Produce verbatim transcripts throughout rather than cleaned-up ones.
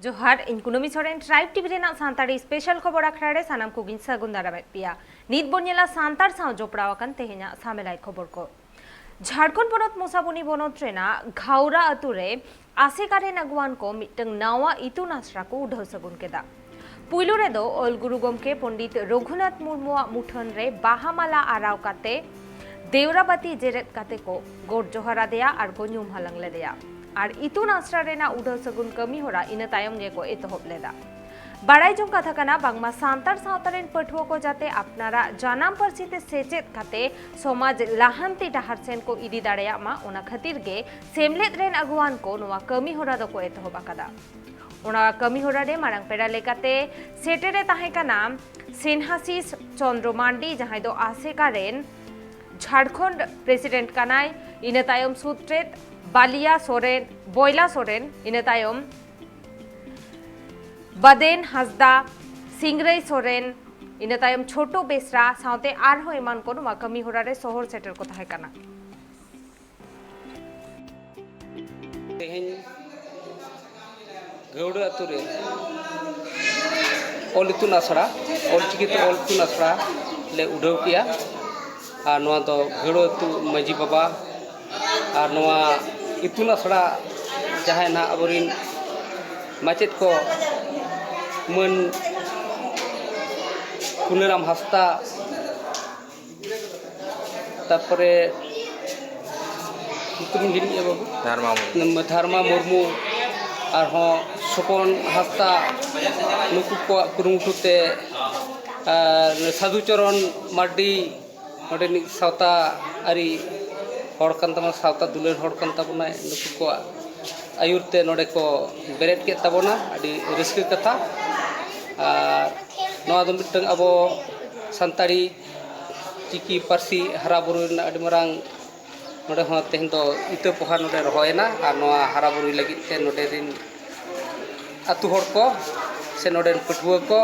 ᱡᱚᱦᱟᱨ, ᱤᱧ ᱠᱩᱱᱟᱹᱢᱤ ᱥᱚᱨᱮᱱ, ᱴᱨᱟᱭᱤᱵᱽ ᱴᱤᱵᱷᱤ ᱨᱮᱱᱟᱜ ᱥᱟᱱᱛᱟᱲᱤ ᱥᱯᱮᱥᱟᱞ ᱠᱷᱚᱵᱚᱨ ᱟᱠᱷᱲᱟ ᱨᱮ ᱥᱟᱱᱟᱢ ᱠᱚᱜᱮᱧ ᱥᱟᱹᱜᱩᱱ ᱫᱟᱨᱟᱢᱮᱫ ᱯᱮᱭᱟ᱾ ᱱᱤᱛ ᱵᱚᱱ ᱧᱮᱞᱟ ᱥᱟᱱᱛᱟᱲ ᱥᱟᱶ ᱡᱚᱯᱲᱟᱣ ᱟᱠᱟᱱ ᱛᱮᱦᱮᱧᱟᱜ ᱥᱟᱢᱮᱞᱟᱭ ᱠᱷᱚᱵᱚᱨ ᱠᱚ᱾ ᱡᱷᱟᱲᱠᱷᱚᱸᱰ ᱯᱚᱱᱚᱛ ᱢᱚᱥᱟᱵᱩᱱᱤ ᱵᱚᱱᱚᱛ ᱨᱮᱱᱟᱜ ᱜᱷᱟᱣᱨᱟ ᱟᱹᱛᱩ ᱨᱮ ᱟᱥᱮᱠᱟ ᱨᱮᱱ ᱟᱹᱜᱩᱣᱟᱱ ᱠᱚ ᱢᱤᱫᱴᱟᱝ ᱱᱟᱣᱟ ᱤᱛᱩᱱ ᱟᱥᱲᱟ ᱠᱚ ᱩᱰᱷᱟᱹᱣ ᱥᱟᱹᱜᱩᱱ ᱠᱮᱫᱟ᱾ ᱯᱩᱭᱞᱩ ᱨᱮᱫᱚ ᱚᱞ ᱜᱩᱨᱩ ᱜᱚᱢᱠᱮ ᱯᱚᱱᱰᱤᱛ ᱨᱚᱜᱷᱩᱱᱟᱛᱷ ᱢᱩᱨᱢᱩᱣᱟᱜ ᱢᱩᱴᱷᱟᱹᱱ ᱨᱮ ᱵᱟᱦᱟ ᱢᱟᱞᱟ ᱟᱨᱟᱣ ᱠᱟᱛᱮ ᱫᱮᱣᱨᱟᱵᱟᱛᱤ ᱡᱮᱨᱮᱫ ᱠᱟᱛᱮ ᱠᱚ ᱜᱚᱰ ᱡᱚᱦᱟᱨ ᱟᱫᱮᱭᱟ ᱟᱨ ᱠᱚ ᱧᱩᱢ ᱦᱟᱞᱟᱝ ᱞᱮᱫᱮᱭᱟ᱾ ᱟᱨ ᱤᱛᱩᱱ ᱟᱥᱲᱟ ᱨᱮᱱᱟᱜ ᱩᱰᱷᱟᱹᱣ ᱥᱟᱹᱜᱩᱱ ᱠᱟᱹᱢᱤ ᱦᱚᱨᱟ ᱤᱱᱟᱹ ᱛᱟᱭᱚᱢ ᱜᱮᱠᱚ ᱮᱛᱚᱦᱚᱵ ᱞᱮᱫᱟ᱾ ᱵᱟᱲᱟᱭ ᱡᱚᱝ ᱠᱟᱛᱷᱟ ᱠᱟᱱᱟ, ᱵᱟᱝᱢᱟ ᱥᱟᱱᱛᱟᱲ ᱥᱟᱶᱛᱟ ᱨᱮᱱ ᱯᱟᱹᱴᱷᱩᱣᱟᱹ ᱠᱚ ᱡᱟᱛᱮ ᱟᱯᱱᱟᱨᱟᱜ ᱡᱟᱱᱟᱢ ᱯᱟᱹᱨᱥᱤ ᱛᱮ ᱥᱮᱪᱮᱫ ᱠᱟᱛᱮ ᱥᱚᱢᱟᱡᱽ ᱞᱟᱦᱟᱱᱛᱤ ᱰᱟᱦᱟᱨ ᱥᱮᱱ ᱠᱚ ᱤᱫᱤ ᱫᱟᱲᱮᱭᱟᱜ ᱢᱟ, ᱚᱱᱟ ᱠᱷᱟᱹᱛᱤᱨ ᱜᱮ ᱥᱮᱢᱞᱮᱫ ᱨᱮᱱ ᱟᱹᱜᱩᱣᱟᱱ ᱠᱚ ᱱᱚᱣᱟ ᱠᱟᱹᱢᱤ ᱦᱚᱨᱟ ᱫᱚᱠᱚ ᱮᱛᱚᱦᱚᱵ ᱟᱠᱟᱫᱟ᱾ ᱚᱱᱟ ᱠᱟᱹᱢᱤ ᱦᱚᱨᱟ ᱨᱮ ᱢᱟᱨᱟᱝ ᱯᱮᱲᱟ ᱞᱮᱠᱟᱛᱮ ᱥᱮᱴᱮᱨᱮ ᱛᱟᱦᱮᱸ ᱠᱟᱱᱟ ᱥᱮᱱᱦᱟᱥᱤᱥ ᱪᱚᱱᱫᱨᱚ ᱢᱟᱱᱰᱤ, ᱡᱟᱦᱟᱸᱭ ᱫᱚ ᱟᱥᱮᱠᱟ ᱨᱮᱱ ᱡᱷᱟᱲᱠᱷᱚᱸᱰ ᱯᱨᱮᱥᱤᱰᱮᱱᱴ ᱠᱟᱱᱟᱭ᱾ ᱤᱱᱟᱹ ᱛᱟᱭᱚᱢ ᱥᱩᱛᱨᱮᱛ ᱵᱟᱞᱤᱭᱟ ᱥᱚᱨᱮᱱ, ᱵᱚᱭᱞᱟ ᱥᱚᱨᱮᱱ, ᱤᱱᱟᱹ ᱛᱟᱭᱚᱢ ᱵᱟᱫᱮᱱ ᱦᱟᱸᱥᱫᱟ, ᱥᱤᱝᱨᱟᱹᱭ ᱥᱚᱨᱮᱱ, ᱤᱱᱟᱹ ᱛᱟᱭᱚᱢ ᱪᱷᱳᱴᱳ ᱵᱮᱥᱨᱟ ᱥᱟᱶᱛᱮ ᱟᱨᱦᱚᱸ ᱮᱢᱟᱱ ᱠᱚ ᱱᱚᱣᱟ ᱠᱟᱹᱢᱤ ᱦᱚᱨᱟ ᱨᱮ ᱥᱚᱦᱚᱨ ᱥᱮᱴᱮᱨ ᱠᱚ ᱛᱟᱦᱮᱸ ᱠᱟᱱᱟ᱾ ᱛᱮᱦᱮᱧ ᱜᱟᱹᱣᱲᱟᱹ ᱟᱹᱛᱩ ᱨᱮ ᱚᱞ ᱤᱛᱩᱱ ᱟᱥᱲᱟ, ᱚᱞᱪᱤᱠᱤ ᱛᱮ ᱚᱞ ᱤᱛᱩᱱ ᱟᱥᱲᱟ ᱞᱮ ᱩᱰᱷᱟᱹᱣ ᱠᱮᱜᱼᱟ᱾ ᱟᱨ ᱱᱚᱣᱟ ᱫᱚ ᱜᱟᱹᱣᱲᱟᱹ ᱟᱹᱛᱩ ᱢᱟᱹᱡᱷᱤ ᱵᱟᱵᱟ ᱟᱨ ᱱᱚᱣᱟ ᱤᱛᱩᱱ ᱟᱥᱲᱟ ᱡᱟᱦᱟᱸᱭ ᱱᱟᱦᱟᱜ ᱟᱵᱚᱨᱤᱱ ᱢᱟᱪᱮᱫ ᱠᱚ ᱢᱟᱹᱱ ᱠᱩᱱᱟᱹᱨᱟᱢ ᱦᱟᱸᱥᱫᱟ, ᱛᱟᱨᱯᱚᱨᱮ ᱧᱩᱛᱩᱢ ᱤᱧ ᱦᱤᱲᱤᱧᱮᱫᱼᱟ ᱵᱟᱹᱵᱩ᱾ ᱫᱷᱟᱨᱢᱟ ᱢᱩᱨᱢᱩ᱾ ᱫᱷᱟᱨᱢᱟ ᱢᱩᱨᱢᱩ, ᱟᱨᱦᱚᱸ ᱥᱚᱯᱚᱱ ᱦᱟᱸᱥᱫᱟ, ᱱᱩᱠᱩ ᱠᱚᱣᱟᱜ ᱠᱩᱨᱩᱢᱩᱴᱩ ᱛᱮ, ᱟᱨ ᱥᱟᱫᱷᱩ ᱪᱚᱨᱚᱱ ᱢᱟᱨᱰᱤ, ᱱᱚᱰᱮᱱᱤᱡ ᱥᱟᱶᱛᱟ ᱟᱹᱨᱤ ᱦᱚᱲ ᱠᱟᱱ ᱛᱟᱵᱚᱱᱟ, ᱥᱟᱶᱛᱟ ᱫᱩᱞᱟᱹᱲ ᱦᱚᱲ ᱠᱟᱱ ᱛᱟᱵᱚᱱᱟᱭ᱾ ᱱᱩᱠᱩ ᱠᱚᱣᱟᱜ ᱟᱹᱭᱩᱨ ᱛᱮ ᱱᱚᱰᱮ ᱠᱚ ᱵᱮᱨᱮᱫ ᱠᱮᱫ ᱛᱟᱵᱚᱱᱟ, ᱟᱹᱰᱤ ᱨᱟᱹᱥᱠᱟᱹ ᱠᱟᱛᱷᱟ᱾ ᱟᱨ ᱱᱚᱣᱟ ᱫᱚ ᱢᱤᱫᱴᱟᱝ ᱟᱵᱚ ᱥᱟᱱᱛᱟᱲᱤ ᱪᱤᱠᱤ ᱯᱟᱹᱨᱥᱤ ᱦᱟᱨᱟ ᱵᱩᱨᱩ ᱨᱮᱱᱟᱜ ᱟᱹᱰᱤ ᱢᱟᱨᱟᱝ, ᱱᱚᱰᱮ ᱦᱚᱸ ᱛᱮᱦᱮᱧ ᱫᱚ ᱤᱛᱟᱹ ᱯᱚᱦᱟ ᱱᱚᱰᱮ ᱨᱚᱦᱚᱭᱮᱱᱟ ᱟᱨ ᱱᱚᱣᱟ ᱦᱟᱨᱟ ᱵᱩᱨᱩᱭ ᱞᱟᱹᱜᱤᱫ ᱛᱮ ᱱᱚᱰᱮ ᱨᱤᱱ ᱟᱹᱛᱩ ᱦᱚᱲ ᱠᱚ ᱥᱮ ᱱᱚᱰᱮᱱ ᱯᱟᱹᱴᱷᱩᱣᱟᱹ ᱠᱚ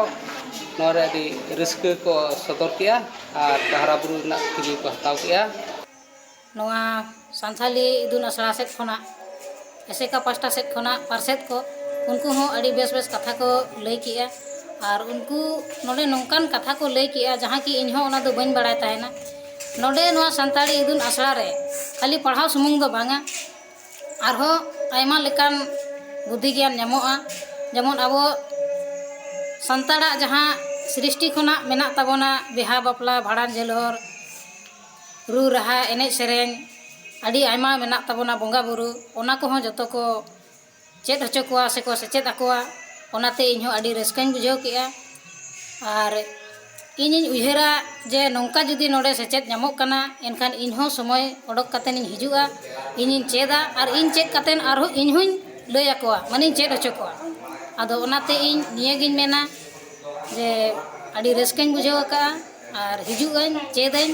ᱱᱚᱣᱟ ᱨᱮ ᱟᱹᱰᱤ ᱨᱟᱹᱥᱠᱟᱹ ᱠᱚ ᱥᱚᱫᱚᱨ ᱠᱮᱜᱼᱟ ᱟᱨ ᱦᱟᱨᱟ ᱵᱩᱨᱩ ᱨᱮᱱᱟᱜ ᱠᱟᱹᱢᱤ ᱠᱚ ᱦᱟᱛᱟᱣ ᱠᱮᱜᱼᱟ᱾ ᱱᱚᱣᱟ ᱥᱟᱱᱛᱷᱟᱞᱤ ᱤᱛᱩᱱ ᱟᱥᱲᱟ ᱥᱮᱫ ᱠᱷᱚᱱᱟᱜ, ᱮᱥᱮᱠᱟ ᱯᱟᱥᱴᱟ ᱥᱮᱫ ᱠᱷᱚᱱᱟᱜ ᱯᱟᱨᱥᱮᱛ ᱠᱚ ᱩᱱᱠᱩ ᱦᱚᱸ ᱟᱹᱰᱤ ᱵᱮᱥ ᱵᱮᱥ ᱠᱟᱛᱷᱟ ᱠᱚ ᱞᱟᱹᱭ ᱠᱮᱜᱼᱟ᱾ ᱟᱨ ᱩᱱᱠᱩ ᱱᱚᱰᱮ ᱱᱚᱝᱠᱟᱱ ᱠᱟᱛᱷᱟ ᱠᱚ ᱞᱟᱹᱭ ᱠᱮᱜᱼᱟ, ᱡᱟᱦᱟᱸ ᱠᱤ ᱤᱧ ᱦᱚᱸ ᱚᱱᱟ ᱫᱚ ᱵᱟᱹᱧ ᱵᱟᱲᱟᱭ ᱛᱟᱦᱮᱱᱟ᱾ ᱱᱚᱰᱮ ᱱᱚᱣᱟ ᱥᱟᱱᱛᱟᱲᱤ ᱤᱛᱩᱱ ᱟᱥᱲᱟ ᱨᱮ ᱠᱷᱟᱹᱞᱤ ᱯᱟᱲᱦᱟᱣ ᱥᱩᱢᱩᱝ ᱫᱚ ᱵᱟᱝᱟ, ᱟᱨᱦᱚᱸ ᱟᱭᱢᱟ ᱞᱮᱠᱟᱱ ᱵᱩᱫᱽᱫᱷᱤ ᱜᱮᱭᱟᱱ ᱧᱟᱢᱚᱜᱼᱟ᱾ ᱡᱮᱢᱚᱱ ᱟᱵᱚ ᱥᱟᱱᱛᱟᱲᱟᱜ ᱡᱟᱦᱟᱸ ᱥᱨᱤᱥᱴᱤ ᱠᱷᱚᱱᱟᱜ ᱢᱮᱱᱟᱜ ᱛᱟᱵᱚᱱᱟ, ᱵᱤᱦᱟ ᱵᱟᱯᱞᱟ, ᱵᱷᱟᱸᱰᱟᱱ ᱡᱷᱟᱹᱞ ᱦᱚᱨ, ᱨᱩ ᱨᱟᱦᱟ, ᱮᱱᱮᱡ ᱥᱮᱨᱮᱧ, ᱟᱹᱰᱤ ᱟᱭᱢᱟ ᱢᱮᱱᱟᱜ ᱛᱟᱵᱚᱱᱟ, ᱵᱚᱸᱜᱟ ᱵᱩᱨᱩ, ᱚᱱᱟ ᱠᱚᱦᱚᱸ ᱡᱚᱛᱚ ᱠᱚ ᱪᱮᱫ ᱦᱚᱪᱚ ᱠᱚᱣᱟ ᱥᱮᱠᱚ ᱥᱮᱪᱮᱫ ᱟᱠᱚᱣᱟ᱾ ᱚᱱᱟᱛᱮ ᱤᱧᱦᱚᱸ ᱟᱹᱰᱤ ᱨᱟᱹᱥᱠᱟᱹᱧ ᱵᱩᱡᱷᱟᱹᱣ ᱠᱮᱜᱼᱟ᱾ ᱟᱨ ᱤᱧᱤᱧ ᱩᱭᱦᱟᱹᱨᱟ ᱡᱮ ᱱᱚᱝᱠᱟ ᱡᱩᱫᱤ ᱱᱚᱰᱮ ᱥᱮᱪᱮᱫ ᱧᱟᱢᱚᱜ ᱠᱟᱱᱟ, ᱮᱱᱠᱷᱟᱱ ᱤᱧᱦᱚᱸ ᱥᱚᱢᱚᱭ ᱚᱰᱚᱠ ᱠᱟᱛᱮᱧ ᱦᱤᱡᱩᱜᱼᱟ, ᱤᱧᱤᱧ ᱪᱮᱫᱟ, ᱟᱨ ᱤᱧ ᱪᱮᱫ ᱠᱟᱛᱮ ᱟᱨᱦᱚᱸ ᱤᱧᱦᱚᱸᱧ ᱞᱟᱹᱭ ᱟᱠᱚᱣᱟ, ᱢᱟᱱᱮᱧ ᱪᱮᱫ ᱦᱚᱪᱚ ᱠᱚᱣᱟ᱾ ᱟᱫᱚ ᱚᱱᱟᱛᱮ ᱤᱧ ᱱᱤᱭᱟᱹᱜᱤᱧ ᱢᱮᱱᱟ ᱡᱮ ᱟᱹᱰᱤ ᱨᱟᱹᱥᱠᱟᱹᱧ ᱵᱩᱡᱷᱟᱹᱣ ᱟᱠᱟᱫᱼᱟ, ᱟᱨ ᱦᱤᱡᱩᱜ ᱟᱹᱧ, ᱪᱮᱫᱟᱹᱧ,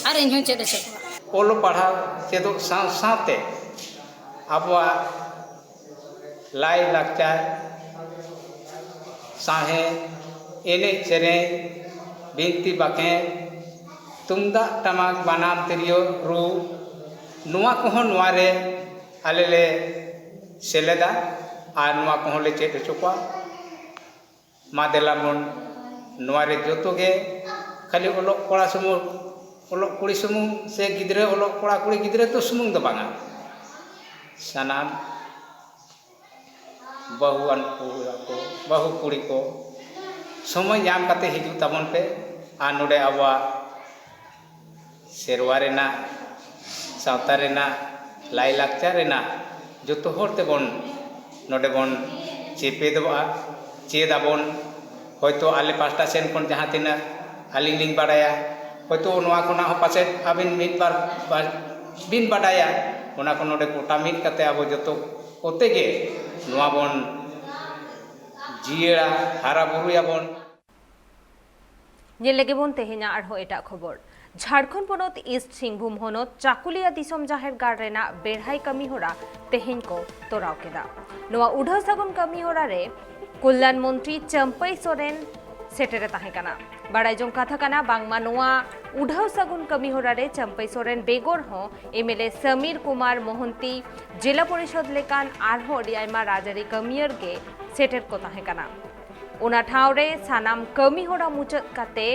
ᱟᱨ ᱤᱧᱦᱚᱸᱧ ᱪᱮᱫ ᱦᱚᱪᱚ ᱠᱚᱣᱟ᱾ ᱚᱞᱚᱜ ᱯᱟᱲᱦᱟᱣ ᱪᱮᱫᱚᱜ ᱥᱟᱶ ᱥᱟᱶᱛᱮ ᱟᱵᱚᱣᱟᱜ ᱞᱟᱭ ᱞᱟᱠᱪᱟᱨ, ᱥᱟᱶᱦᱮᱫ, ᱮᱱᱮᱡ ᱥᱮᱨᱮᱧ, ᱵᱤᱱᱛᱤ ᱵᱟᱠᱷᱮᱬ, ᱛᱩᱢᱫᱟᱜ ᱴᱟᱢᱟᱠ, ᱵᱟᱱᱟᱢ, ᱛᱤᱨᱭᱳ ᱨᱩ, ᱱᱚᱣᱟ ᱠᱚᱦᱚᱸ ᱱᱚᱣᱟ ᱨᱮ ᱟᱞᱮ ᱞᱮ ᱥᱮᱞᱮᱫᱟ ᱟᱨ ᱱᱚᱣᱟ ᱠᱚᱦᱚᱸ ᱞᱮ ᱪᱮᱫ ᱦᱚᱪᱚ ᱠᱚᱣᱟ᱾ ᱢᱟ ᱫᱮᱞᱟ ᱵᱚᱱ, ᱱᱚᱣᱟ ᱨᱮ ᱡᱚᱛᱚ ᱜᱮ ᱠᱷᱟᱹᱞᱤ ᱚᱞᱚᱜ ᱠᱚᱲᱟ ᱥᱩᱢᱩᱝ, ᱚᱞᱚᱜ ᱠᱩᱲᱤ ᱥᱩᱢᱩᱝ ᱥᱮ ᱜᱤᱫᱽᱨᱟᱹ, ᱚᱞᱚᱜ ᱠᱚᱲᱟ ᱠᱩᱲᱤ ᱜᱤᱫᱽᱨᱟᱹ ᱫᱚ ᱥᱩᱢᱩᱝ ᱫᱚ ᱵᱟᱝᱟ, ᱥᱟᱱᱟᱢ ᱵᱟᱹᱦᱩᱣᱟᱱ ᱠᱚ, ᱵᱟᱹᱦᱩ ᱠᱩᱲᱤ ᱠᱚ ᱥᱚᱢᱚᱭ ᱧᱟᱢ ᱠᱟᱛᱮ ᱦᱤᱡᱩᱜ ᱛᱟᱵᱚᱱ ᱯᱮ ᱟᱨ ᱱᱚᱰᱮ ᱟᱵᱚᱣᱟᱜ ᱥᱮᱨᱣᱟ ᱨᱮᱱᱟᱜ, ᱥᱟᱶᱛᱟ ᱨᱮᱱᱟᱜ, ᱞᱟᱭᱼᱞᱟᱠᱪᱟᱨ ᱨᱮᱱᱟᱜ ᱡᱚᱛᱚ ᱦᱚᱲ ᱛᱮᱵᱚᱱ ᱱᱚᱰᱮ ᱵᱚᱱ ᱪᱮᱯᱮᱫᱚᱜᱼᱟ, ᱪᱮᱫ ᱟᱵᱚᱱ᱾ ᱦᱚᱭᱛᱳ ᱟᱞᱮ ᱯᱟᱥᱴᱟ ᱥᱮᱱ ᱠᱷᱚᱱ ᱡᱟᱦᱟᱸ ᱛᱤᱱᱟᱹᱜ ᱟᱹᱞᱤᱧ ᱞᱤᱧ ᱵᱟᱲᱟᱭᱟ, ᱦᱚᱭᱛᱳ ᱱᱚᱣᱟ ᱠᱷᱚᱱᱟᱜ ᱦᱚᱸ ᱯᱟᱥᱮᱡ ᱟᱹᱵᱤᱱ ᱢᱤᱫ ᱵᱟᱨ ᱵᱟ-, ᱵᱤᱱ ᱵᱟᱰᱟᱭᱟ, ᱚᱱᱟ ᱠᱚ ᱱᱚᱰᱮ ᱜᱚᱴᱟ ᱢᱤᱫ ᱠᱟᱛᱮ ᱟᱵᱚ ᱡᱚᱛᱚ ᱠᱚᱛᱮ ᱜᱮ ᱱᱚᱣᱟ ᱵᱚᱱ ᱡᱤᱭᱟᱹᱲᱟ, ᱦᱟᱨᱟ ᱵᱩᱨᱩᱭᱟᱵᱚᱱ᱾ ᱧᱮᱞ ᱞᱮᱜᱮ ᱵᱚᱱ ᱛᱮᱦᱮᱧᱟᱜ ᱟᱨᱦᱚᱸ ᱮᱴᱟᱜ ᱠᱷᱚᱵᱚᱨ᱾ ᱡᱷᱟᱲᱠᱷᱚᱸᱰ ᱯᱚᱱᱚᱛ ᱤᱥᱴ ᱥᱤᱝᱵᱷᱩᱢ ᱦᱚᱱᱚᱛ ᱪᱟᱠᱩᱞᱤᱭᱟ ᱫᱤᱥᱚᱢ ᱡᱟᱦᱮᱨ ᱜᱟᱲ ᱨᱮᱱᱟᱜ ᱵᱮᱲᱦᱟᱭ ᱠᱟᱹᱢᱤ ᱦᱚᱨᱟ ᱛᱮᱦᱮᱧ ᱠᱚ ᱛᱚᱨᱟᱣ ᱠᱮᱫᱟ᱾ ᱱᱚᱣᱟ ᱩᱰᱷᱟᱹᱣ ᱥᱟᱹᱜᱩᱱ ᱠᱟᱹᱢᱤ ᱦᱚᱨᱟ ᱨᱮ ᱠᱚᱞᱭᱟᱱ ᱢᱚᱱᱛᱨᱤ ᱪᱟᱹᱢᱯᱟᱹᱭ ᱥᱚᱨᱮᱱ, ᱥᱮᱴᱮᱨᱮ ᱛᱟᱦᱮᱸ ᱠᱟᱱᱟ᱾ ᱵᱟᱲᱟᱭ ᱡᱚᱝ ᱠᱟᱛᱷᱟ ᱠᱟᱱᱟ, ᱵᱟᱝᱢᱟ ᱱᱚᱣᱟ ᱩᱰᱷᱟᱹᱣ ᱥᱟᱹᱜᱩᱱ ᱠᱟᱹᱢᱤ ᱦᱚᱨᱟ ᱨᱮ ᱪᱟᱢᱯᱟᱹᱭ ᱥᱚᱨᱮᱱ ᱵᱮᱜᱚᱨ ᱦᱚᱸ M L A Samir Kumar ᱢᱚᱦᱚᱱᱛᱤ, ᱡᱮᱞᱟ ᱯᱚᱨᱤᱥᱚᱫ ᱞᱮᱠᱟᱱ ᱟᱨᱦᱚᱸ ᱟᱹᱰᱤ ᱟᱭᱢᱟ ᱨᱟᱡᱽᱟᱹᱨᱤ ᱠᱟᱹᱢᱤᱭᱟᱹᱨ ᱜᱮ ᱥᱮᱴᱮᱨ ᱠᱚ ᱛᱟᱦᱮᱸ ᱠᱟᱱᱟ᱾ ᱚᱱᱟ ᱴᱷᱟᱶ ᱨᱮ ᱥᱟᱱᱟᱢ ᱠᱟᱹᱢᱤ ᱦᱚᱨᱟ ᱢᱩᱪᱟᱹᱫ ᱠᱟᱛᱮ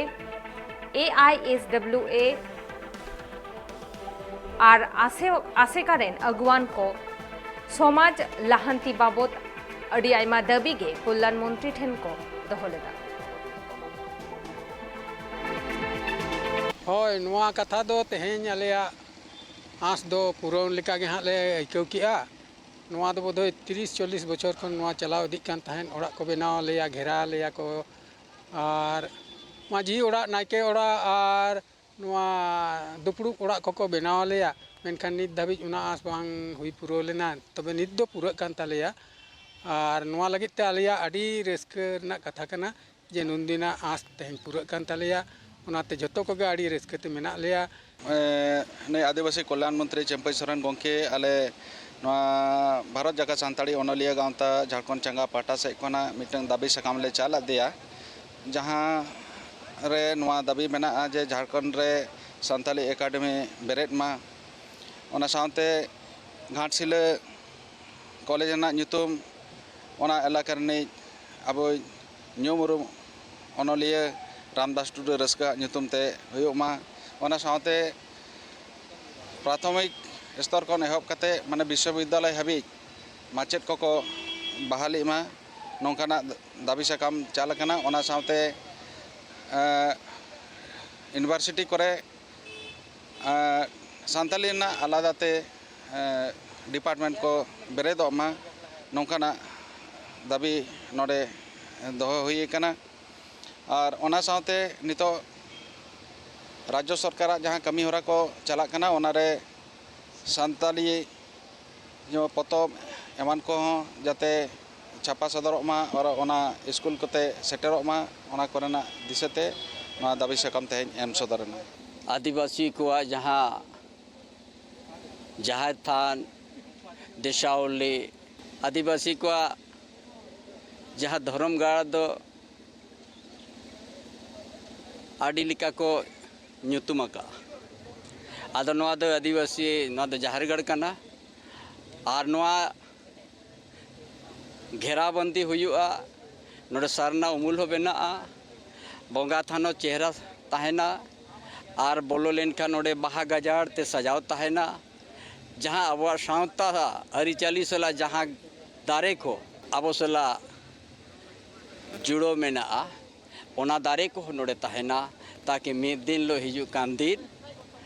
ᱮ ᱟᱭ ᱮᱥ ᱰᱟᱵᱞᱤᱭᱩ ᱮ ᱟᱨ ᱟᱥᱮ-, ᱟᱥᱮᱠᱟ ᱨᱮᱱ ᱟᱹᱜᱩᱣᱟᱱ ᱠᱚ ᱥᱚᱢᱟᱡᱽ ᱞᱟᱦᱟᱱᱛᱤ ᱵᱟᱵᱚᱛ ᱟᱹᱰᱤ ᱟᱭᱢᱟ ᱫᱟᱹᱵᱤ ᱜᱮ ᱠᱚᱞᱭᱟᱱ ᱢᱚᱱᱛᱨᱤ ᱴᱷᱮᱱ ᱠᱚ ᱫᱚᱦᱚ ᱞᱮᱫᱟ᱾ ᱦᱳᱭ, ᱱᱚᱣᱟ ᱠᱟᱛᱷᱟ ᱫᱚ ᱛᱮᱦᱮᱧ ᱟᱞᱮᱭᱟᱜ ᱟᱸᱥ ᱫᱚ ᱯᱩᱨᱟᱹᱣ ᱞᱮᱠᱟ ᱜᱮ ᱦᱟᱸᱜ ᱞᱮ ᱟᱹᱭᱠᱟᱹᱣ ᱠᱮᱜᱼᱟ᱾ ᱱᱚᱣᱟ ᱫᱚ ᱵᱳᱫᱷᱚᱭ ᱛᱤᱨᱤᱥ ᱪᱚᱞᱞᱤᱥ ᱵᱚᱪᱷᱚᱨ ᱠᱷᱚᱱ ᱱᱚᱣᱟ ᱪᱟᱞᱟᱣ ᱤᱫᱤᱜ ᱠᱟᱱ ᱛᱟᱦᱮᱸᱫ, ᱚᱲᱟᱜ ᱠᱚ ᱵᱮᱱᱟᱣ ᱟᱞᱮᱭᱟ, ᱜᱷᱮᱨᱟ ᱟᱞᱮᱭᱟ ᱠᱚ, ᱟᱨ ᱢᱟᱹᱡᱷᱤ ᱚᱲᱟᱜ, ᱱᱟᱭᱠᱮ ᱚᱲᱟᱜ ᱟᱨ ᱱᱚᱣᱟ ᱫᱩᱯᱲᱩᱵ ᱚᱲᱟᱜ ᱠᱚᱠᱚ ᱵᱮᱱᱟᱣ ᱟᱞᱮᱭᱟ, ᱢᱮᱱᱠᱷᱟᱱ ᱱᱤᱛ ᱫᱷᱟᱹᱵᱤᱡ ᱚᱱᱟ ᱟᱸᱥ ᱵᱟᱝ ᱦᱩᱭ ᱯᱩᱨᱟᱹᱣ ᱞᱮᱱᱟ᱾ ᱛᱚᱵᱮ ᱱᱤᱛ ᱫᱚ ᱯᱩᱨᱟᱹᱜ ᱠᱟᱱ ᱛᱟᱞᱮᱭᱟ᱾ ᱟᱨ ᱱᱚᱣᱟ ᱞᱟᱹᱜᱤᱫ ᱛᱮ ᱟᱞᱮᱭᱟᱜ ᱟᱹᱰᱤ ᱨᱟᱹᱥᱠᱟᱹ ᱨᱮᱱᱟᱜ ᱠᱟᱛᱷᱟ ᱠᱟᱱᱟ ᱡᱮ ᱱᱩᱱᱫᱤᱱᱟᱜ ᱟᱸᱥ ᱛᱮᱦᱮᱧ ᱯᱩᱨᱟᱹᱜ ᱠᱟᱱ ᱛᱟᱞᱮᱭᱟ᱾ ᱚᱱᱟᱛᱮ ᱡᱚᱛᱚ ᱠᱚᱜᱮ ᱟᱹᱰᱤ ᱨᱟᱹᱥᱠᱟᱹ ᱛᱮ ᱢᱮᱱᱟᱜ ᱞᱮᱭᱟ᱾ ᱮ, ᱱᱩᱭ ᱟᱹᱫᱤᱵᱟᱹᱥᱤ ᱠᱚᱞᱭᱟᱱ ᱢᱚᱱᱛᱨᱤ ᱪᱟᱹᱢᱯᱟᱹᱭ ᱥᱚᱨᱮᱱ ᱜᱚᱢᱠᱮ ᱟᱞᱮ ᱱᱚᱣᱟ ᱵᱷᱟᱨᱚᱛ ᱡᱟᱠᱟᱛ ᱥᱟᱱᱛᱟᱲᱤ ᱚᱱᱚᱞᱤᱭᱟᱹ ᱜᱟᱶᱛᱟ ᱡᱷᱟᱲᱠᱷᱚᱸᱰ ᱪᱟᱸᱜᱟ ᱯᱟᱦᱴᱟ ᱥᱮᱫ ᱠᱷᱚᱱᱟᱜ ᱢᱤᱫᱴᱟᱝ ᱫᱟᱹᱵᱤ ᱥᱟᱠᱟᱢ ᱞᱮ ᱪᱟᱞ ᱟᱫᱮᱭᱟ, ᱡᱟᱦᱟᱸ ᱨᱮ ᱱᱚᱣᱟ ᱫᱟᱹᱵᱤ ᱢᱮᱱᱟᱜᱼᱟ ᱡᱮ ᱡᱷᱟᱲᱠᱷᱚᱸᱰ ᱨᱮ ᱥᱟᱱᱛᱟᱞᱤ ᱮᱠᱟᱰᱮᱢᱤ ᱵᱮᱨᱮᱫ ᱢᱟ᱾ ᱚᱱᱟ ᱥᱟᱶᱛᱮ ᱜᱷᱟᱴᱥᱤᱞᱟᱹ ᱠᱚᱞᱮᱡᱽ ᱨᱮᱱᱟᱜ ᱧᱩᱛᱩᱢ ᱚᱱᱟ ᱮᱞᱟᱠᱟ ᱨᱤᱱᱤᱡ ᱟᱵᱚᱭᱤᱡ ᱧᱩᱢ ᱩᱨᱩᱢ ᱚᱱᱚᱞᱤᱭᱟᱹ ᱨᱟᱢᱫᱟᱥ ᱴᱩᱰᱩ ᱨᱟᱹᱥᱠᱟᱹᱣᱟᱜ ᱧᱩᱛᱩᱢ ᱛᱮ ᱦᱩᱭᱩᱜ ᱢᱟ᱾ ᱚᱱᱟ ᱥᱟᱶᱛᱮ ᱯᱨᱟᱛᱷᱚᱢᱤᱠ ᱥᱛᱚᱨ ᱠᱷᱚᱱ ᱮᱦᱚᱵ ᱠᱟᱛᱮ ᱢᱟᱱᱮ ᱵᱤᱥᱥᱚᱵᱤᱫᱽᱫᱟᱞᱚᱭ ᱦᱟᱹᱵᱤᱡ ᱢᱟᱪᱮᱫ ᱠᱚᱠᱚ ᱵᱟᱦᱟᱞᱤᱜ ᱢᱟ, ᱱᱚᱝᱠᱟᱱᱟᱜ ᱫᱟᱹᱵᱤ ᱥᱟᱠᱟᱢ ᱪᱟᱞ ᱟᱠᱟᱱᱟ᱾ ᱚᱱᱟ ᱥᱟᱶᱛᱮ, ᱮᱸ, ᱤᱭᱩᱱᱤᱵᱷᱟᱨᱥᱤᱴᱤ ᱠᱚᱨᱮ ᱮᱸ, ᱥᱟᱱᱛᱟᱞᱤ ᱨᱮᱱᱟᱜ ᱟᱞᱟᱫᱟ ᱛᱮ, ᱮᱸ, ᱰᱤᱯᱟᱨᱴᱢᱮᱱᱴ ᱠᱚ ᱵᱮᱨᱮᱫᱚᱜ ᱢᱟ, ᱱᱚᱝᱠᱟᱱᱟᱜ ᱫᱟᱹᱵᱤ ᱱᱚᱰᱮ ᱫᱚᱦᱚ ᱦᱩᱭ ᱟᱠᱟᱱᱟ᱾ ᱟᱨ ᱚᱱᱟ ᱥᱟᱶᱛᱮ ᱱᱤᱛᱚᱜ ᱨᱟᱡᱽᱡᱚ ᱥᱚᱨᱠᱟᱨᱟᱜ ᱡᱟᱦᱟᱸ ᱠᱟᱹᱢᱤ ᱦᱚᱨᱟ ᱠᱚ ᱪᱟᱞᱟᱜ ᱠᱟᱱᱟ, ᱚᱱᱟᱨᱮ ᱥᱟᱱᱛᱟᱞᱤ ᱡᱮᱢᱚᱱ ᱯᱚᱛᱚᱵ ᱮᱢᱟᱱ ᱠᱚᱦᱚᱸ ᱡᱟᱛᱮ ᱪᱷᱟᱯᱟ ᱥᱚᱫᱚᱨᱚᱜ ᱢᱟ ᱟᱨ ᱚᱱᱟ ᱥᱠᱩᱞ ᱠᱚᱛᱮ ᱥᱮᱴᱮᱨᱚᱜ ᱢᱟ, ᱚᱱᱟ ᱠᱚᱨᱮᱱᱟᱜ ᱫᱤᱥᱟᱹᱛᱮ ᱱᱚᱣᱟ ᱫᱟᱹᱵᱤ ᱥᱟᱠᱟᱢ ᱛᱮᱦᱮᱧ ᱮᱢ ᱥᱚᱫᱚᱨ ᱮᱱᱟ᱾ ᱟᱹᱫᱤᱵᱟᱹᱥᱤ ᱠᱚᱣᱟᱜ ᱡᱟᱦᱟᱸ ᱡᱟᱦᱮᱨ ᱛᱷᱟᱱ, ᱫᱮᱥᱟᱣᱞᱤ, ᱟᱹᱫᱤᱵᱟᱹᱥᱤ ᱠᱚᱣᱟᱜ ᱡᱟᱦᱟᱸ ᱫᱷᱚᱨᱚᱢ ᱜᱟᱲ ᱫᱚ ᱟᱹᱰᱤ ᱞᱮᱠᱟ ᱠᱚ ᱧᱩᱛᱩᱢ ᱟᱠᱟᱫᱼᱟ᱾ ᱟᱫᱚ ᱱᱚᱣᱟ ᱫᱚ ᱟᱹᱫᱤᱵᱟᱹᱥᱤ, ᱱᱚᱣᱟ ᱫᱚ ᱡᱟᱦᱮᱨ ᱜᱟᱲ ᱠᱟᱱᱟ᱾ ᱟᱨ ᱱᱚᱣᱟ ᱜᱷᱮᱨᱟᱵᱚᱱᱫᱤ ᱦᱩᱭᱩᱜᱼᱟ᱾ ᱱᱚᱰᱮ ᱥᱟᱨᱱᱟ ᱩᱢᱩᱞ ᱦᱚᱸ ᱵᱮᱱᱟᱜᱼᱟ, ᱵᱚᱸᱜᱟ ᱛᱷᱟᱱ ᱦᱚᱸ ᱪᱮᱦᱨᱟ ᱛᱟᱦᱮᱱᱟ, ᱟᱨ ᱵᱚᱞᱚ ᱞᱮᱱᱠᱷᱟᱱ ᱱᱚᱰᱮ ᱵᱟᱦᱟ ᱜᱟᱡᱟᱲ ᱛᱮ ᱥᱟᱡᱟᱣ ᱛᱟᱦᱮᱱᱟ᱾ ᱡᱟᱦᱟᱸ ᱟᱵᱚᱣᱟᱜ ᱥᱟᱶᱛᱟ ᱟᱹᱨᱤᱪᱟᱹᱞᱤ ᱥᱟᱞᱟᱜ ᱡᱟᱦᱟᱸ ᱫᱟᱨᱮ ᱠᱚ ᱟᱵᱚ ᱥᱟᱞᱟᱜ ᱡᱩᱲᱟᱹᱣ ᱢᱮᱱᱟᱜᱼᱟ, ᱚᱱᱟ ᱫᱟᱨᱮ ᱠᱚᱦᱚᱸ ᱱᱚᱰᱮ ᱛᱟᱦᱮᱱᱟ, ᱛᱟᱠᱤ ᱢᱤᱫ ᱫᱤᱱ ᱦᱤᱞᱳᱜ ᱦᱤᱡᱩᱜ ᱠᱟᱱ ᱫᱤᱱ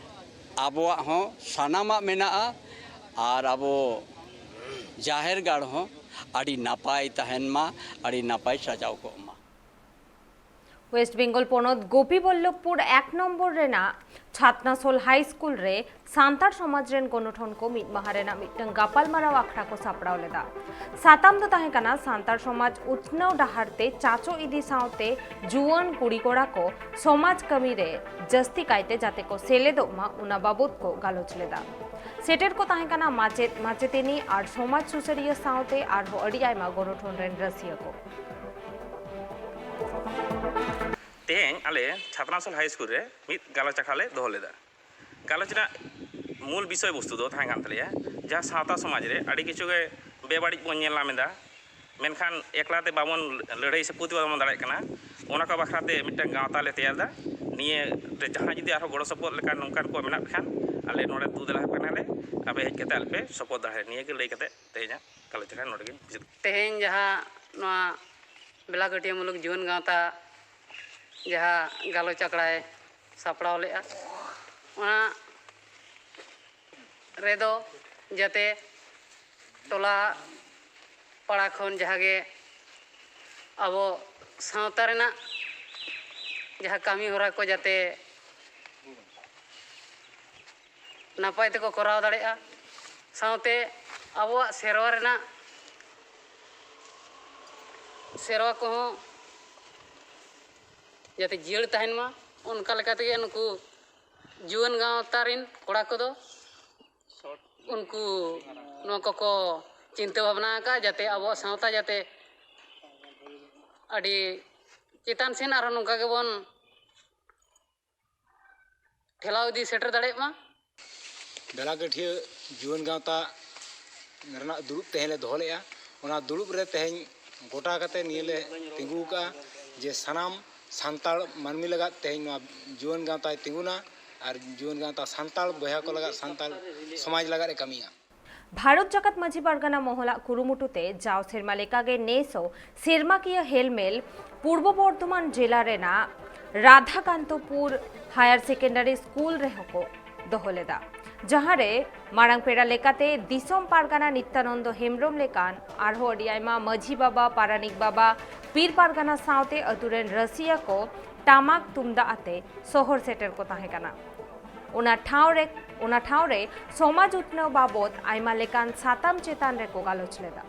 ᱟᱵᱚᱣᱟᱜ ᱦᱚᱸ ᱥᱟᱱᱟᱢᱟᱜ ᱢᱮᱱᱟᱜᱼᱟ ᱟᱨ ᱟᱵᱚ ᱡᱟᱦᱮᱨ ᱜᱟᱲ ᱦᱚᱸ ᱟᱹᱰᱤ ᱱᱟᱯᱟᱭ ᱛᱟᱦᱮᱱ ᱢᱟ, ᱟᱹᱰᱤ ᱱᱟᱯᱟᱭ ᱥᱟᱡᱟᱣ ᱠᱚᱜ ᱢᱟ᱾ ᱳᱭᱮᱥᱴ ᱵᱮᱝᱜᱚᱞ ᱯᱚᱱᱚᱛ ᱜᱳᱯᱤᱵᱚᱞᱞᱚᱵᱷᱯᱩᱨ ᱮᱠ ᱱᱚᱢᱵᱚᱨ ᱨᱮᱱᱟᱜ ᱪᱷᱟᱛᱱᱟᱥᱳᱞ ᱦᱟᱭ ᱥᱠᱩᱞ ᱨᱮ ᱥᱟᱱᱛᱟᱲ ᱥᱚᱢᱟᱡᱽ ᱨᱮᱱ ᱜᱚᱱᱚᱴᱷᱚᱱ ᱠᱚ ᱢᱤᱫ ᱢᱟᱦᱟ ᱨᱮᱱᱟᱜ ᱢᱤᱫᱴᱟᱝ ᱜᱟᱯᱟᱞᱢᱟᱨᱟᱣ ᱟᱠᱷᱲᱟ ᱠᱚ ᱥᱟᱯᱲᱟᱣ ᱞᱮᱫᱟ᱾ ᱥᱟᱛᱟᱢ ᱫᱚ ᱛᱟᱦᱮᱸ ᱠᱟᱱᱟ ᱥᱟᱱᱛᱟᱲ ᱥᱚᱢᱟᱡᱽ ᱩᱛᱱᱟᱹᱣ ᱰᱟᱦᱟᱨ ᱛᱮ ᱪᱟᱪᱚ ᱤᱫᱤ ᱥᱟᱶᱛᱮ ᱡᱩᱣᱟᱹᱱ ᱠᱩᱲᱤ ᱠᱚᱲᱟ ᱠᱚ ᱥᱚᱢᱟᱡᱽ ᱠᱟᱹᱢᱤ ᱨᱮ ᱡᱟᱹᱥᱛᱤ ᱠᱟᱭᱛᱮ ᱡᱟᱛᱮ ᱠᱚ ᱥᱮᱞᱮᱫᱚᱜ ᱢᱟ, ᱚᱱᱟ ᱵᱟᱵᱚᱛ ᱠᱚ ᱜᱟᱞᱚᱪ ᱞᱮᱫᱟ᱾ ᱥᱮᱴᱮᱨ ᱠᱚ ᱛᱟᱦᱮᱸ ᱠᱟᱱᱟ ᱢᱟᱪᱮᱫ, ᱢᱟᱪᱮᱛᱟᱹᱱᱤ ᱟᱨ ᱥᱚᱢᱟᱡᱽ ᱥᱩᱥᱟᱹᱨᱤᱭᱟᱹ ᱥᱟᱶᱛᱮ ᱟᱨᱦᱚᱸ ᱟᱹᱰᱤ ᱟᱭᱢᱟ ᱜᱚᱱᱚᱴᱷᱚᱱ ᱨᱮᱱ ᱨᱟᱹᱥᱤᱭᱟᱹ ᱠᱚ᱾ ᱛᱮᱦᱮᱧ ᱟᱞᱮ ᱪᱷᱟᱛᱱᱟᱥᱳᱞ ᱦᱟᱭ ᱥᱠᱩᱞ ᱨᱮ ᱢᱤᱫ ᱜᱟᱞᱚᱪ ᱟᱠᱷᱲᱟ ᱞᱮ ᱫᱚᱦᱚ ᱞᱮᱫᱟ᱾ ᱜᱟᱞᱚᱪ ᱨᱮᱱᱟᱜ ᱢᱩᱞ ᱵᱤᱥᱚᱭ ᱵᱚᱥᱛᱩ ᱫᱚ ᱛᱟᱦᱮᱸ ᱠᱟᱱ ᱛᱟᱞᱮᱭᱟ ᱡᱟᱦᱟᱸ ᱥᱟᱶᱛᱟ ᱥᱚᱢᱟᱡᱽ ᱨᱮ ᱟᱹᱰᱤ ᱠᱤᱪᱷᱩ ᱜᱮ ᱵᱮᱵᱟᱹᱲᱤᱡ ᱵᱚᱱ ᱧᱮᱞ ᱧᱟᱢ ᱮᱫᱟ, ᱢᱮᱱᱠᱷᱟᱱ ᱮᱠᱞᱟ ᱛᱮ ᱵᱟᱵᱚᱱ ᱞᱟᱹᱲᱦᱟᱹᱭ ᱥᱮ ᱯᱨᱚᱛᱤᱵᱟᱫ ᱵᱟᱵᱚᱱ ᱫᱟᱲᱮᱭᱟᱜ ᱠᱟᱱᱟ᱾ ᱚᱱᱟ ᱠᱚ ᱵᱟᱠᱷᱨᱟ ᱛᱮ ᱢᱤᱫᱴᱟᱝ ᱜᱟᱶᱛᱟ ᱞᱮ ᱛᱮᱭᱟᱨ ᱮᱫᱟ᱾ ᱱᱤᱭᱟᱹ ᱨᱮ ᱡᱟᱦᱟᱸᱭ ᱡᱩᱫᱤ ᱟᱨᱦᱚᱸ ᱜᱚᱲᱚ ᱥᱚᱯᱚᱦᱚᱫ ᱞᱮᱠᱟᱱ ᱱᱚᱝᱠᱟᱱ ᱠᱚ ᱢᱮᱱᱟᱜ ᱠᱷᱟᱱ ᱟᱞᱮ ᱱᱚᱰᱮ ᱫᱩ ᱫᱮᱞᱟ ᱠᱟᱱᱟᱞᱮ, ᱟᱯᱮ ᱦᱮᱡ ᱠᱟᱛᱮ ᱟᱞᱮ ᱯᱮ ᱥᱚᱯᱚᱦᱚᱫ ᱫᱟᱲᱮᱭᱟᱜᱼᱟ᱾ ᱱᱤᱭᱟᱹ ᱜᱮ ᱞᱟᱹᱭ ᱠᱟᱛᱮ ᱛᱮᱦᱮᱧᱟᱜ ᱜᱟᱞᱚᱪ ᱟᱠᱷᱲᱟ ᱱᱚᱰᱮ ᱜᱮᱧ ᱢᱩᱪᱟᱹᱫ ᱮᱫᱟ᱾ ᱛᱮᱦᱮᱧ ᱡᱟᱦᱟᱸ ᱱᱚᱣᱟ ᱵᱮᱞᱟᱠᱟᱹᱴᱤᱭᱟᱹ ᱢᱩᱞᱩᱠ ᱡᱩᱣᱟᱹᱱ ᱜᱟᱶᱛᱟ ᱡᱟᱦᱟᱸ ᱜᱟᱞᱚᱪ ᱟᱠᱷᱲᱟᱭ ᱥᱟᱯᱲᱟᱣ ᱞᱮᱫᱼᱟ, ᱚᱱᱟ ᱨᱮᱫᱚ ᱡᱟᱛᱮ ᱴᱚᱞᱟ ᱯᱟᱲᱟ ᱠᱷᱚᱱ ᱡᱟᱦᱟᱸ ᱜᱮ ᱟᱵᱚ ᱥᱟᱶᱛᱟ ᱨᱮᱱᱟᱜ ᱡᱟᱦᱟᱸ ᱠᱟᱹᱢᱤ ᱦᱚᱨᱟ ᱠᱚ ᱡᱟᱛᱮ ᱱᱟᱯᱟᱭ ᱛᱮᱠᱚ ᱠᱚᱨᱟᱣ ᱫᱟᱲᱮᱭᱟᱜᱼᱟ, ᱥᱟᱶᱛᱮ ᱟᱵᱚᱣᱟᱜ ᱥᱮᱨᱣᱟ ᱨᱮᱱᱟᱜ ᱥᱮᱨᱣᱟ ᱠᱚᱦᱚᱸ ᱡᱟᱛᱮ ᱡᱤᱭᱟᱹᱲ ᱛᱟᱦᱮᱱ ᱢᱟ, ᱚᱱᱠᱟ ᱞᱮᱠᱟ ᱛᱮᱜᱮ ᱱᱩᱠᱩ ᱡᱩᱣᱟᱹᱱ ᱜᱟᱶᱛᱟ ᱨᱮᱱ ᱠᱚᱲᱟ ᱠᱚᱫᱚ ᱩᱱᱠᱩ ᱱᱚᱣᱟ ᱠᱚᱠᱚ ᱪᱤᱱᱛᱟᱹ ᱵᱷᱟᱵᱽᱱᱟ ᱟᱠᱟᱫᱼᱟ, ᱡᱟᱛᱮ ᱟᱵᱚᱣᱟᱜ ᱥᱟᱶᱛᱟ ᱡᱟᱛᱮ ᱟᱹᱰᱤ ᱪᱮᱛᱟᱱ ᱥᱮᱱ ᱟᱨᱦᱚᱸ ᱱᱚᱝᱠᱟ ᱜᱮᱵᱚᱱ ᱴᱷᱮᱞᱟᱣ ᱤᱫᱤ ᱥᱮᱴᱮᱨ ᱫᱟᱲᱮᱭᱟᱜ ᱢᱟ᱾ ᱵᱮᱞᱟᱜᱟᱹᱴᱷᱤᱭᱟᱹ ᱡᱩᱣᱟᱹᱱ ᱜᱟᱶᱛᱟ ᱨᱮᱱᱟᱜ ᱫᱩᱲᱩᱵ ᱛᱮᱦᱮᱧ ᱞᱮ ᱫᱚᱦᱚ ᱞᱮᱫᱼᱟ᱾ ᱚᱱᱟ ᱫᱩᱲᱩᱵ ᱨᱮ ᱛᱮᱦᱮᱧ ᱜᱚᱴᱟ ᱠᱟᱛᱮ ᱱᱤᱭᱟᱹ ᱞᱮ ᱛᱤᱸᱜᱩ ᱟᱠᱟᱫᱼᱟ ᱡᱮ ᱥᱟᱱᱟᱢ ᱥᱟᱱᱛᱟᱲ ᱢᱟᱹᱱᱢᱤ ᱞᱟᱜᱟᱫ ᱛᱮᱦᱮᱧ ᱱᱚᱣᱟ ᱡᱩᱣᱟᱹᱱ ᱜᱟᱶᱛᱟᱭ ᱛᱤᱸᱜᱩᱱᱟ ᱟᱨ ᱡᱩᱣᱟᱹᱱ ᱜᱟᱶᱛᱟ ᱥᱟᱱᱛᱟᱲ ᱵᱚᱭᱦᱟ ᱠᱚ ᱞᱟᱜᱟᱫ, ᱥᱟᱱᱛᱟᱲ ᱥᱚᱢᱟᱡᱽ ᱞᱟᱜᱟᱫ ᱮ ᱠᱟᱹᱢᱤᱭᱟ᱾ ᱵᱷᱟᱨᱚᱛ ᱡᱟᱠᱟᱛ ᱢᱟᱹᱡᱷᱤ ᱯᱟᱨᱜᱟᱱᱟ ᱢᱚᱦᱚᱞᱟᱜ ᱠᱩᱨᱩᱢᱩᱴᱩ ᱛᱮ ᱡᱟᱣ ᱥᱮᱨᱢᱟ ᱞᱮᱠᱟᱜᱮ ᱱᱮᱥ ᱦᱚᱸ ᱥᱮᱨᱢᱟᱠᱤᱭᱟᱹ ᱦᱮᱞᱢᱮᱞ ᱯᱩᱨᱵᱚ ᱵᱚᱨᱫᱷᱚᱢᱟᱱ ᱡᱮᱞᱟ ᱨᱮᱱᱟᱜ ᱨᱟᱫᱷᱟᱠᱟᱱᱛᱚᱯᱩᱨ ᱦᱟᱭᱟᱨ ᱥᱮᱠᱮᱱᱰᱟᱨᱤ ᱥᱠᱩᱞ ᱨᱮᱦᱚᱸ ᱠᱚ ᱫᱚᱦᱚ ᱞᱮᱫᱟ, ᱡᱟᱦᱟᱸ ᱨᱮ ᱢᱟᱨᱟᱝ ᱯᱮᱲᱟ ᱞᱮᱠᱟᱛᱮ ᱫᱤᱥᱚᱢ ᱯᱟᱨᱜᱟᱱᱟ ᱱᱤᱛᱭᱟᱱᱚᱱᱫᱚ ᱦᱮᱢᱵᱨᱚᱢ ᱞᱮᱠᱟᱱ ᱟᱨᱦᱚᱸ ᱟᱹᱰᱤ ᱟᱭᱢᱟ ᱢᱟᱹᱡᱷᱤ ᱵᱟᱵᱟ, ᱯᱟᱨᱟᱱᱤᱠ ᱵᱟᱵᱟ, ᱯᱤᱨ ᱯᱟᱨᱜᱟᱱᱟ ᱥᱟᱶᱛᱮ ᱟᱹᱛᱩ ᱨᱮᱱ ᱨᱟᱹᱥᱤᱭᱟᱹ ᱠᱚ ᱴᱟᱢᱟᱠ ᱛᱩᱢᱫᱟᱜ ᱟᱛᱮ ᱥᱚᱦᱚᱨ ᱥᱮᱴᱮᱨ ᱠᱚ ᱛᱟᱦᱮᱸ ᱠᱟᱱᱟ᱾ ᱚᱱᱟ ᱴᱷᱟᱶ ᱨᱮ, ᱚᱱᱟ ᱴᱷᱟᱶ ᱨᱮ ᱥᱚᱢᱟᱡᱽ ᱩᱛᱱᱟᱹᱣ ᱵᱟᱵᱚᱛ ᱟᱭᱢᱟ ᱞᱮᱠᱟᱱ ᱥᱟᱛᱟᱢ ᱪᱮᱛᱟᱱ ᱨᱮᱠᱚ ᱜᱟᱞᱚᱪ ᱞᱮᱫᱟ᱾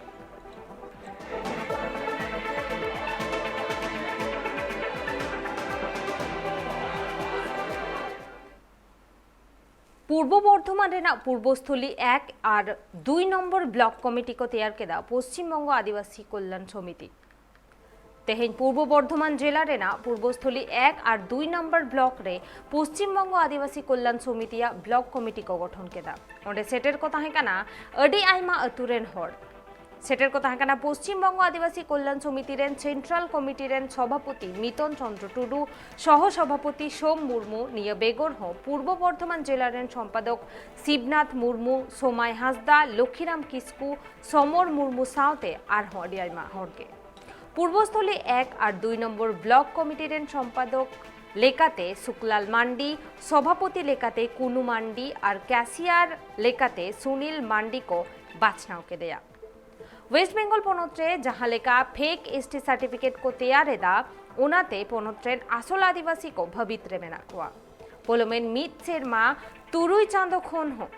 ᱯᱩᱨᱵᱚ ᱵᱚᱨᱫᱷᱚᱢᱟᱱ ᱨᱮᱱᱟᱜ ᱯᱩᱨᱵᱚᱥᱛᱷᱚᱞᱤ ᱮᱠ ᱟᱨ ᱫᱩᱭ ᱱᱚᱢᱵᱚᱨ ᱵᱞᱚᱠ ᱠᱚᱢᱤᱴᱤ ᱠᱚ ᱛᱮᱭᱟᱨ ᱠᱮᱫᱟ ᱯᱚᱥᱪᱤᱢ ᱵᱚᱝᱜᱚ ᱟᱹᱫᱤᱵᱟᱹᱥᱤ ᱠᱚᱞᱭᱟᱱ ᱥᱚᱢᱤᱛᱤ᱾ ᱛᱮᱦᱮᱧ ᱯᱩᱨᱵᱚ ᱵᱚᱨᱫᱷᱚᱢᱟᱱ ᱡᱮᱞᱟ ᱨᱮᱱᱟᱜ ᱯᱩᱨᱵᱚᱥᱛᱷᱚᱞᱤ ᱮᱠ ᱟᱨ ᱫᱩᱭ ᱱᱚᱢᱵᱚᱨ ᱵᱞᱚᱠ ᱨᱮ ᱯᱚᱥᱪᱤᱢ ᱵᱚᱝᱜᱚ ᱟᱹᱫᱤᱵᱟᱹᱥᱤ ᱠᱚᱞᱭᱟᱱ ᱥᱚᱢᱤᱛᱤᱭᱟᱜ ᱵᱞᱚᱠ ᱠᱚᱢᱤᱴᱤ ᱠᱚ ᱜᱚᱴᱷᱚᱱ ᱠᱮᱫᱟ᱾ ᱚᱸᱰᱮ ᱥᱮᱴᱮᱨ ᱠᱚ ᱛᱟᱦᱮᱸ ᱠᱟᱱᱟ ᱟᱹᱰᱤ ᱟᱭᱢᱟ ᱟᱹᱛᱩ ᱨᱮᱱ ᱦᱚᱲ᱾ ᱥᱮᱴᱮᱨ ᱠᱚ ᱛᱟᱦᱮᱸ ᱠᱟᱱᱟ ᱯᱚᱥᱪᱤᱢ ᱵᱚᱝᱜᱚ ᱟᱹᱫᱤᱵᱟᱹᱥᱤ ᱠᱚᱞᱭᱟᱱ ᱥᱚᱢᱤᱛᱤ ᱨᱮᱱ ᱥᱮᱱᱴᱨᱟᱞ ᱠᱚᱢᱤᱴᱤ ᱨᱮᱱ ᱥᱚᱵᱷᱟᱯᱚᱛᱤ ᱢᱤᱛᱚᱱ ᱪᱚᱱᱫᱨᱚ ᱴᱩᱰᱩ, ᱥᱚᱦᱚ ᱥᱚᱵᱷᱟᱯᱚᱛᱤ ᱥᱳᱢ ᱢᱩᱨᱢᱩ᱾ ᱱᱤᱭᱟᱹ ᱵᱮᱜᱚᱨ ᱦᱚᱸ ᱯᱩᱨᱵᱚ ᱵᱚᱨᱫᱷᱚᱢᱟᱱ ᱡᱮᱞᱟ ᱨᱮᱱ ᱥᱚᱢᱯᱟᱫᱚᱠ ᱥᱤᱵᱱᱟᱛᱷ ᱢᱩᱨᱢᱩ, ᱥᱳᱢᱟᱭ ᱦᱟᱸᱥᱫᱟ, ᱞᱚᱠᱷᱤᱨᱟᱢ ᱠᱤᱥᱠᱩ, ᱥᱚᱢᱚᱨ ᱢᱩᱨᱢᱩ ᱥᱟᱶᱛᱮ ᱟᱨᱦᱚᱸ ᱟᱹᱰᱤ ᱟᱭᱢᱟ ᱦᱚᱲ ᱜᱮ᱾ ᱯᱩᱨᱵᱚᱥᱛᱷᱚᱞᱤ ᱮᱠ ᱟᱨ ᱫᱩᱭ ᱱᱚᱢᱵᱚᱨ ᱵᱞᱚᱠ ᱠᱚᱢᱤᱴᱤ ᱨᱮᱱ ᱥᱚᱢᱯᱟᱫᱚᱠ ᱞᱮᱠᱟᱛᱮ ᱥᱩᱠᱞᱟᱞ ᱢᱟᱱᱰᱤ, ᱥᱚᱵᱷᱟᱯᱚᱛᱤ ᱞᱮᱠᱟᱛᱮ ᱠᱩᱱᱩ ᱢᱟᱱᱰᱤ ᱟᱨ ᱠᱮᱥᱤᱭᱟᱨ ᱞᱮᱠᱟᱛᱮ ᱥᱩᱱᱤᱞ ᱢᱟᱱᱰᱤ ᱠᱚ ᱵᱟᱪᱷᱱᱟᱣ ᱠᱮᱫᱮᱭᱟ᱾ ᱣᱮᱥᱴ ᱵᱮᱝᱜᱚᱞ ᱯᱚᱱᱚᱛ ᱨᱮ ᱡᱟᱦᱟᱸ ᱞᱮᱠᱟ ᱯᱷᱮᱠ ᱮᱥᱴᱤ ᱥᱟᱨᱴᱤᱯᱷᱤᱠᱮᱴ ᱠᱚ ᱛᱮᱭᱟᱨ ᱮᱫᱟ, ᱚᱱᱟᱛᱮ ᱯᱚᱱᱚᱛ ᱨᱮᱱ ᱟᱥᱚᱞ ᱟᱹᱫᱤᱵᱟᱹᱥᱤ ᱠᱚ ᱵᱷᱟᱹᱵᱤᱛ ᱨᱮ ᱢᱮᱱᱟᱜ ᱠᱚᱣᱟ᱾ ᱯᱚᱞᱚᱢᱮᱱ ᱢᱤᱫ ᱥᱮᱨᱢᱟ ᱛᱩᱨᱩᱭ ᱪᱟᱸᱫᱚ ᱠᱷᱚᱱ ᱦᱚᱸ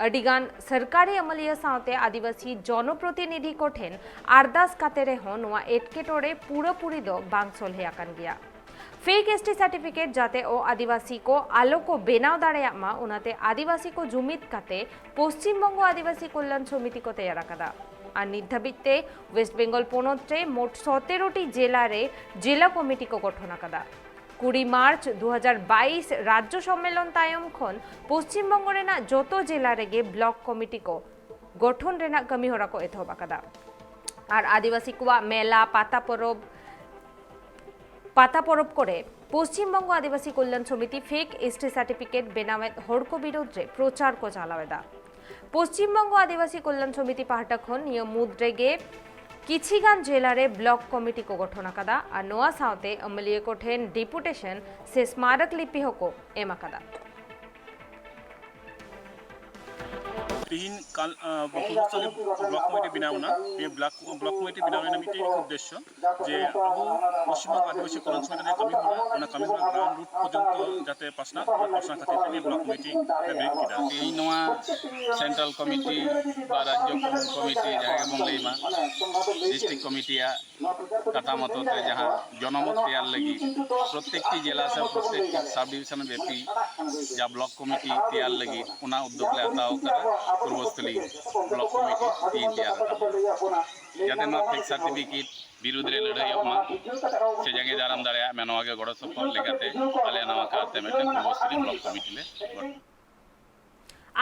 ᱟᱹᱰᱤᱜᱟᱱ ᱥᱚᱨᱠᱟᱨᱤ ᱟᱹᱢᱟᱹᱞᱤᱭᱟᱹ ᱥᱟᱶᱛᱮ ᱟᱹᱫᱤᱵᱟᱹᱥᱤ ᱡᱚᱱᱚᱯᱨᱚᱛᱤᱱᱤᱫᱷᱤ ᱠᱚ ᱴᱷᱮᱱ ᱟᱨᱫᱟᱥ ᱠᱟᱛᱮ ᱨᱮᱦᱚᱸ ᱱᱚᱣᱟ ᱮᱴᱠᱮᱴᱚᱬᱮ ᱯᱩᱨᱟᱹᱯᱩᱨᱤ ᱫᱚ ᱵᱟᱝ ᱥᱚᱞᱦᱮ ᱟᱠᱟᱱ ᱜᱮᱭᱟ᱾ ᱯᱷᱮᱠ ᱮᱥᱴᱤ ᱥᱟᱨᱴᱤᱯᱷᱤᱠᱮᱴ ᱡᱟᱛᱮ ᱚ ᱟᱹᱫᱤᱵᱟᱹᱥᱤ ᱠᱚ ᱟᱞᱚ ᱠᱚ ᱵᱮᱱᱟᱣ ᱫᱟᱲᱮᱭᱟᱜ ᱢᱟ, ᱚᱱᱟᱛᱮ ᱟᱹᱫᱤᱵᱟᱹᱥᱤ ᱠᱚ ᱡᱩᱢᱤᱫ ᱠᱟᱛᱮ ᱯᱚᱥᱪᱤᱢ ᱵᱚᱝᱜᱚ ᱟᱹᱫᱤᱵᱟᱹᱥᱤ ᱠᱚᱞᱭᱟᱱ ᱥᱚᱢᱤᱛᱤ ᱠᱚ ᱛᱮᱭᱟᱨ ᱟᱠᱟᱫᱟ᱾ ᱟᱨ ᱱᱤᱛ ᱫᱷᱟᱹᱵᱤᱡ ᱛᱮ ᱣᱮᱥᱴ ᱵᱮᱝᱜᱚᱞ ᱯᱚᱱᱚᱛ ᱨᱮ ᱢᱳᱴ ᱥᱚᱛᱮᱨᱚ ᱴᱤ ᱡᱮᱞᱟ ᱨᱮ ᱡᱮᱞᱟ ᱠᱚᱢᱤᱴᱤ ᱠᱚ ᱜᱚᱴᱷᱚᱱ ᱟᱠᱟᱫᱟ᱾ ᱠᱩᱲᱤ ᱢᱟᱨᱪ ᱫᱩ ᱦᱟᱡᱟᱨ ᱵᱟᱭᱤᱥ ᱨᱟᱡᱽᱡᱚ ᱥᱚᱢᱢᱮᱞᱚᱱ ᱛᱟᱭᱚᱢ ᱠᱷᱚᱱ ᱯᱚᱥᱪᱤᱢ ᱵᱚᱝᱜᱚ ᱨᱮᱱᱟᱜ ᱡᱚᱛᱚ ᱡᱮᱞᱟ ᱨᱮᱜᱮ ᱵᱞᱚᱠ ᱠᱚᱢᱤᱴᱤ ᱠᱚ ᱜᱚᱴᱷᱚᱱ ᱨᱮᱱᱟᱜ ᱠᱟᱹᱢᱤ ᱦᱚᱨᱟ ᱠᱚ ᱮᱛᱚᱦᱚᱵ ᱟᱠᱟᱫᱟ᱾ ᱟᱨ ᱟᱹᱫᱤᱵᱟᱹᱥᱤ ᱠᱚᱣᱟᱜ ᱢᱮᱞᱟ, ᱯᱟᱛᱟ ᱯᱚᱨᱚᱵᱽ, ᱯᱟᱛᱟ ᱯᱚᱨᱚᱵᱽ ᱠᱚᱨᱮ ᱯᱚᱥᱪᱤᱢ ᱵᱚᱝᱜᱚ ᱟᱹᱫᱤᱵᱟᱹᱥᱤ ᱠᱚᱞᱭᱟᱱ ᱥᱚᱢᱤᱛᱤ ᱯᱷᱮᱠ ᱮᱥᱴᱤ ᱥᱟᱨᱴᱤᱯᱷᱤᱠᱮᱴ ᱵᱮᱱᱟᱣᱮᱫ ᱦᱚᱲ ᱠᱚ ᱵᱤᱨᱩᱫᱽ ᱨᱮ ᱯᱨᱚᱪᱟᱨ ᱠᱚ ᱪᱟᱞᱟᱣ ᱮᱫᱟ᱾ ᱯᱚᱥᱪᱤᱢ ᱵᱚᱝᱜᱚ ᱟᱹᱫᱤᱵᱟᱹᱥᱤ ᱠᱚᱞᱭᱟᱱ ᱥᱚᱢᱤᱛᱤ ᱯᱟᱦᱴᱟ ᱠᱷᱚᱱ ᱱᱤᱭᱟᱹ ᱢᱩᱫᱽ ᱨᱮᱜᱮ ᱠᱤᱪᱷᱤ ᱜᱟᱱ ᱡᱮᱞᱟ ᱨᱮ ᱵᱞᱚᱠ ᱠᱚᱢᱤᱴᱤ ᱠᱚ ᱜᱚᱴᱷᱚᱱ ᱟᱠᱟᱫᱟ ᱟᱨ ᱱᱚᱣᱟ ᱥᱟᱶᱛᱮ ᱟᱹᱢᱟᱹᱞᱤᱭᱟᱹ ᱠᱚ ᱴᱷᱮᱱ ᱰᱤᱯᱩᱴᱮᱥᱚᱱ ᱥᱮ ᱥᱢᱟᱨᱚᱠ ᱞᱤᱯᱤ ᱦᱚᱸᱠᱚ ᱮᱢ ᱟᱠᱟᱫᱟ᱾ ᱛᱤᱦᱤᱧ ᱠᱟᱞ- ᱟᱸ, ᱯᱩᱨᱵᱚᱥᱛᱷᱚᱞᱤ ᱵᱞᱚᱠ ᱠᱚᱢᱤᱴᱤ ᱵᱮᱱᱟᱣ ᱮᱱᱟ᱾ ᱱᱤᱭᱟᱹ ᱵᱞᱚᱠ ᱵᱞᱚᱠ ᱠᱚᱢᱤᱴᱤ ᱵᱮᱱᱟᱣ ᱨᱮᱱᱟᱜ ᱢᱤᱫᱴᱮᱱ ᱩᱫᱽᱫᱮᱥᱥᱚ ᱡᱮ ᱟᱵᱚ ᱯᱚᱥᱪᱤᱢ ᱵᱚᱝᱜᱚ ᱟᱹᱫᱤᱵᱟᱹᱥᱤ ᱠᱚᱞᱭᱟᱱ ᱥᱚᱢᱤᱛᱤ ᱨᱮ ᱠᱟᱹᱢᱤ ᱦᱚᱨᱟ, ᱚᱱᱟ ᱠᱟᱹᱢᱤ ᱦᱚᱨᱟ ᱜᱨᱟᱥ ᱨᱩᱴ ᱯᱚᱨᱡᱚᱱᱛᱚ ᱡᱟᱛᱮ ᱯᱟᱥᱱᱟᱜ, ᱚᱱᱟ ᱯᱟᱥᱱᱟᱣ ᱠᱷᱟᱹᱛᱤᱨ ᱛᱮ ᱱᱤᱭᱟᱹ ᱵᱞᱚᱠ ᱠᱚᱢᱤᱴᱤ ᱞᱮ ᱵᱮᱨᱮᱫ ᱠᱮᱫᱟ᱾ ᱛᱮᱦᱮᱧ ᱱᱚᱣᱟ ᱥᱮᱱᱴᱨᱟᱞ ᱠᱚᱢᱤᱴᱤ ᱵᱟ ᱨᱟᱡᱽᱡᱚ ᱠᱚᱢᱤᱴᱤ, ᱡᱟᱦᱟᱸ ᱜᱮᱵᱚᱱ ᱞᱟᱹᱭ ᱢᱟ, ᱰᱤᱥᱴᱨᱤᱠᱴ ᱠᱚᱢᱤᱴᱤᱭᱟᱜ ᱠᱟᱛᱷᱟ ᱢᱚᱛᱚ ᱛᱮ ᱡᱟᱦᱟᱸ ᱡᱚᱱᱚᱢᱚᱛ ᱛᱮᱭᱟᱨ ᱞᱟᱹᱜᱤᱫ ᱯᱨᱚᱛᱮᱠᱴᱤ ᱡᱮᱞᱟ ᱥᱮ ᱯᱨᱚᱛᱮᱠᱴᱤ ᱥᱟᱵ ᱰᱤᱵᱤᱥᱚᱱ ᱵᱮᱯᱤ ᱡᱟ ᱵᱞᱚᱠ ᱠᱚᱢᱤᱴᱤ ᱛᱮᱭᱟᱨ ᱞᱟᱹᱜᱤᱫ, ᱚᱱᱟ ᱩᱫᱽᱫᱳᱜᱽ ᱞᱮ ᱦᱟᱛᱟᱣ ᱟᱠᱟᱫᱟ᱾ ᱯᱩᱨᱵᱚᱥᱛᱷᱚᱞᱤ ᱵᱞᱚᱠ ᱠᱚᱢᱤᱴᱤ ᱛᱮᱦᱮᱧ ᱛᱮᱭᱟᱨ ᱟᱠᱟᱱᱟ, ᱡᱟᱛᱮ ᱱᱚᱣᱟ ᱯᱷᱮᱠ ᱥᱟᱨᱴᱤᱯᱷᱤᱠᱮᱴ ᱵᱤᱨᱩᱫᱽ ᱨᱮ ᱞᱟᱹᱲᱦᱟᱹᱭᱚᱜ ᱢᱟ ᱥᱮ ᱡᱟᱸᱜᱮ ᱫᱟᱨᱟᱢ ᱫᱟᱲᱮᱭᱟᱜ ᱢᱟ, ᱱᱚᱣᱟ ᱜᱮ ᱜᱚᱲᱚ ᱥᱚᱯᱚᱦᱚᱫ ᱞᱮᱠᱟᱛᱮ ᱟᱞᱮ ᱱᱟᱣᱟ ᱠᱟᱨᱛᱮ ᱢᱤᱫᱴᱮᱱ ᱯᱩᱨᱵᱚᱥᱛᱷᱚᱞᱤ ᱵᱞᱚᱠ ᱠᱚᱢᱤᱴᱤ ᱞᱮ ᱜᱚᱴᱷᱚᱱ᱾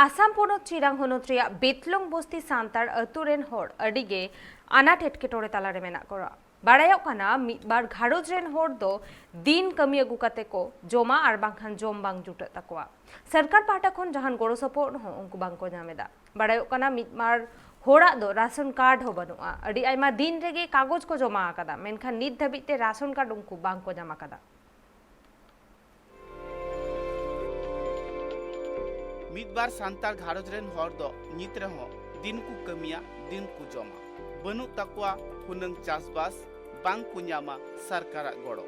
ᱟᱥᱟᱢ ᱯᱚᱱᱚᱛ ᱪᱤᱨᱟᱝ ᱦᱚᱱᱚᱛ ᱨᱮᱭᱟᱜ ᱵᱮᱛᱞᱚᱝ ᱵᱚᱥᱛᱤ ᱥᱟᱱᱛᱟᱲ ᱟᱹᱛᱩ ᱨᱮᱱ ᱦᱚᱲ ᱟᱹᱰᱤ ᱜᱮ ᱟᱱᱟᱴ ᱮᱴᱠᱮᱴᱚᱬᱮ ᱛᱟᱞᱟ ᱨᱮ ᱢᱮᱱᱟᱜ ᱠᱚᱣᱟ᱾ ᱵᱟᱲᱟᱭᱚᱜ ᱠᱟᱱᱟ, ᱢᱤᱫ ᱵᱟᱨ ᱜᱷᱟᱨᱚᱸᱡᱽ ᱨᱮᱱ ᱦᱚᱲ ᱫᱚ ᱫᱤᱱ ᱠᱟᱹᱢᱤ ᱟᱹᱜᱩ ᱠᱟᱛᱮ ᱠᱚ ᱡᱚᱢᱟ ᱟᱨ ᱵᱟᱝᱠᱷᱟᱱ ᱡᱚᱢ ᱵᱟᱝ ᱡᱩᱴᱟᱹᱜ ᱛᱟᱠᱚᱣᱟ᱾ ᱥᱚᱨᱠᱟᱨ ᱯᱟᱦᱴᱟ ᱠᱷᱚᱱ ᱡᱟᱦᱟᱱ ᱜᱚᱲᱚ ᱥᱚᱯᱚᱦᱚᱫ ᱦᱚᱸ ᱩᱱᱠᱩ ᱵᱟᱝ ᱠᱚ ᱧᱟᱢ ᱮᱫᱟ᱾ ᱵᱟᱲᱟᱭᱚᱜ ᱠᱟᱱᱟ, ᱢᱤᱫ ᱵᱟᱨ ᱦᱚᱲᱟᱜ ᱫᱚ ᱨᱟᱥᱚᱱ ᱠᱟᱨᱰ ᱦᱚᱸ ᱵᱟᱹᱱᱩᱜᱼᱟ᱾ ᱟᱹᱰᱤ ᱟᱭᱢᱟ ᱫᱤᱱ ᱨᱮᱜᱮ ᱠᱟᱜᱚᱡᱽ ᱠᱚ ᱡᱚᱢᱟ ᱟᱠᱟᱫᱟ, ᱢᱮᱱᱠᱷᱟᱱ ᱱᱤᱛ ᱫᱷᱟᱹᱵᱤᱡ ᱛᱮ ᱨᱟᱥᱚᱱ ᱠᱟᱨᱰ ᱩᱱᱠᱩ ᱵᱟᱝ ᱠᱚ ᱧᱟᱢ ᱟᱠᱟᱫᱟ᱾ ᱢᱤᱫ ᱵᱟᱨ ᱥᱟᱱᱛᱟᱲ ᱜᱷᱟᱨᱚᱸᱡᱽ ᱨᱮᱱ ᱦᱚᱲ ᱫᱚ ᱱᱤᱛ ᱨᱮᱦᱚᱸ ᱫᱤᱱ ᱠᱚ ᱠᱟᱹᱢᱤᱭᱟ, ᱫᱤᱱ ᱠᱚ ᱡᱚᱢᱟ᱾ ᱵᱟᱹᱱᱩᱜ ᱛᱟᱠᱚᱣᱟ ᱦᱩᱱᱟᱹᱝ ᱪᱟᱥᱵᱟᱥ, ᱵᱟᱝ ᱠᱚ ᱧᱟᱢᱟ ᱥᱚᱨᱠᱟᱨᱟᱜ ᱜᱚᱲᱚ᱾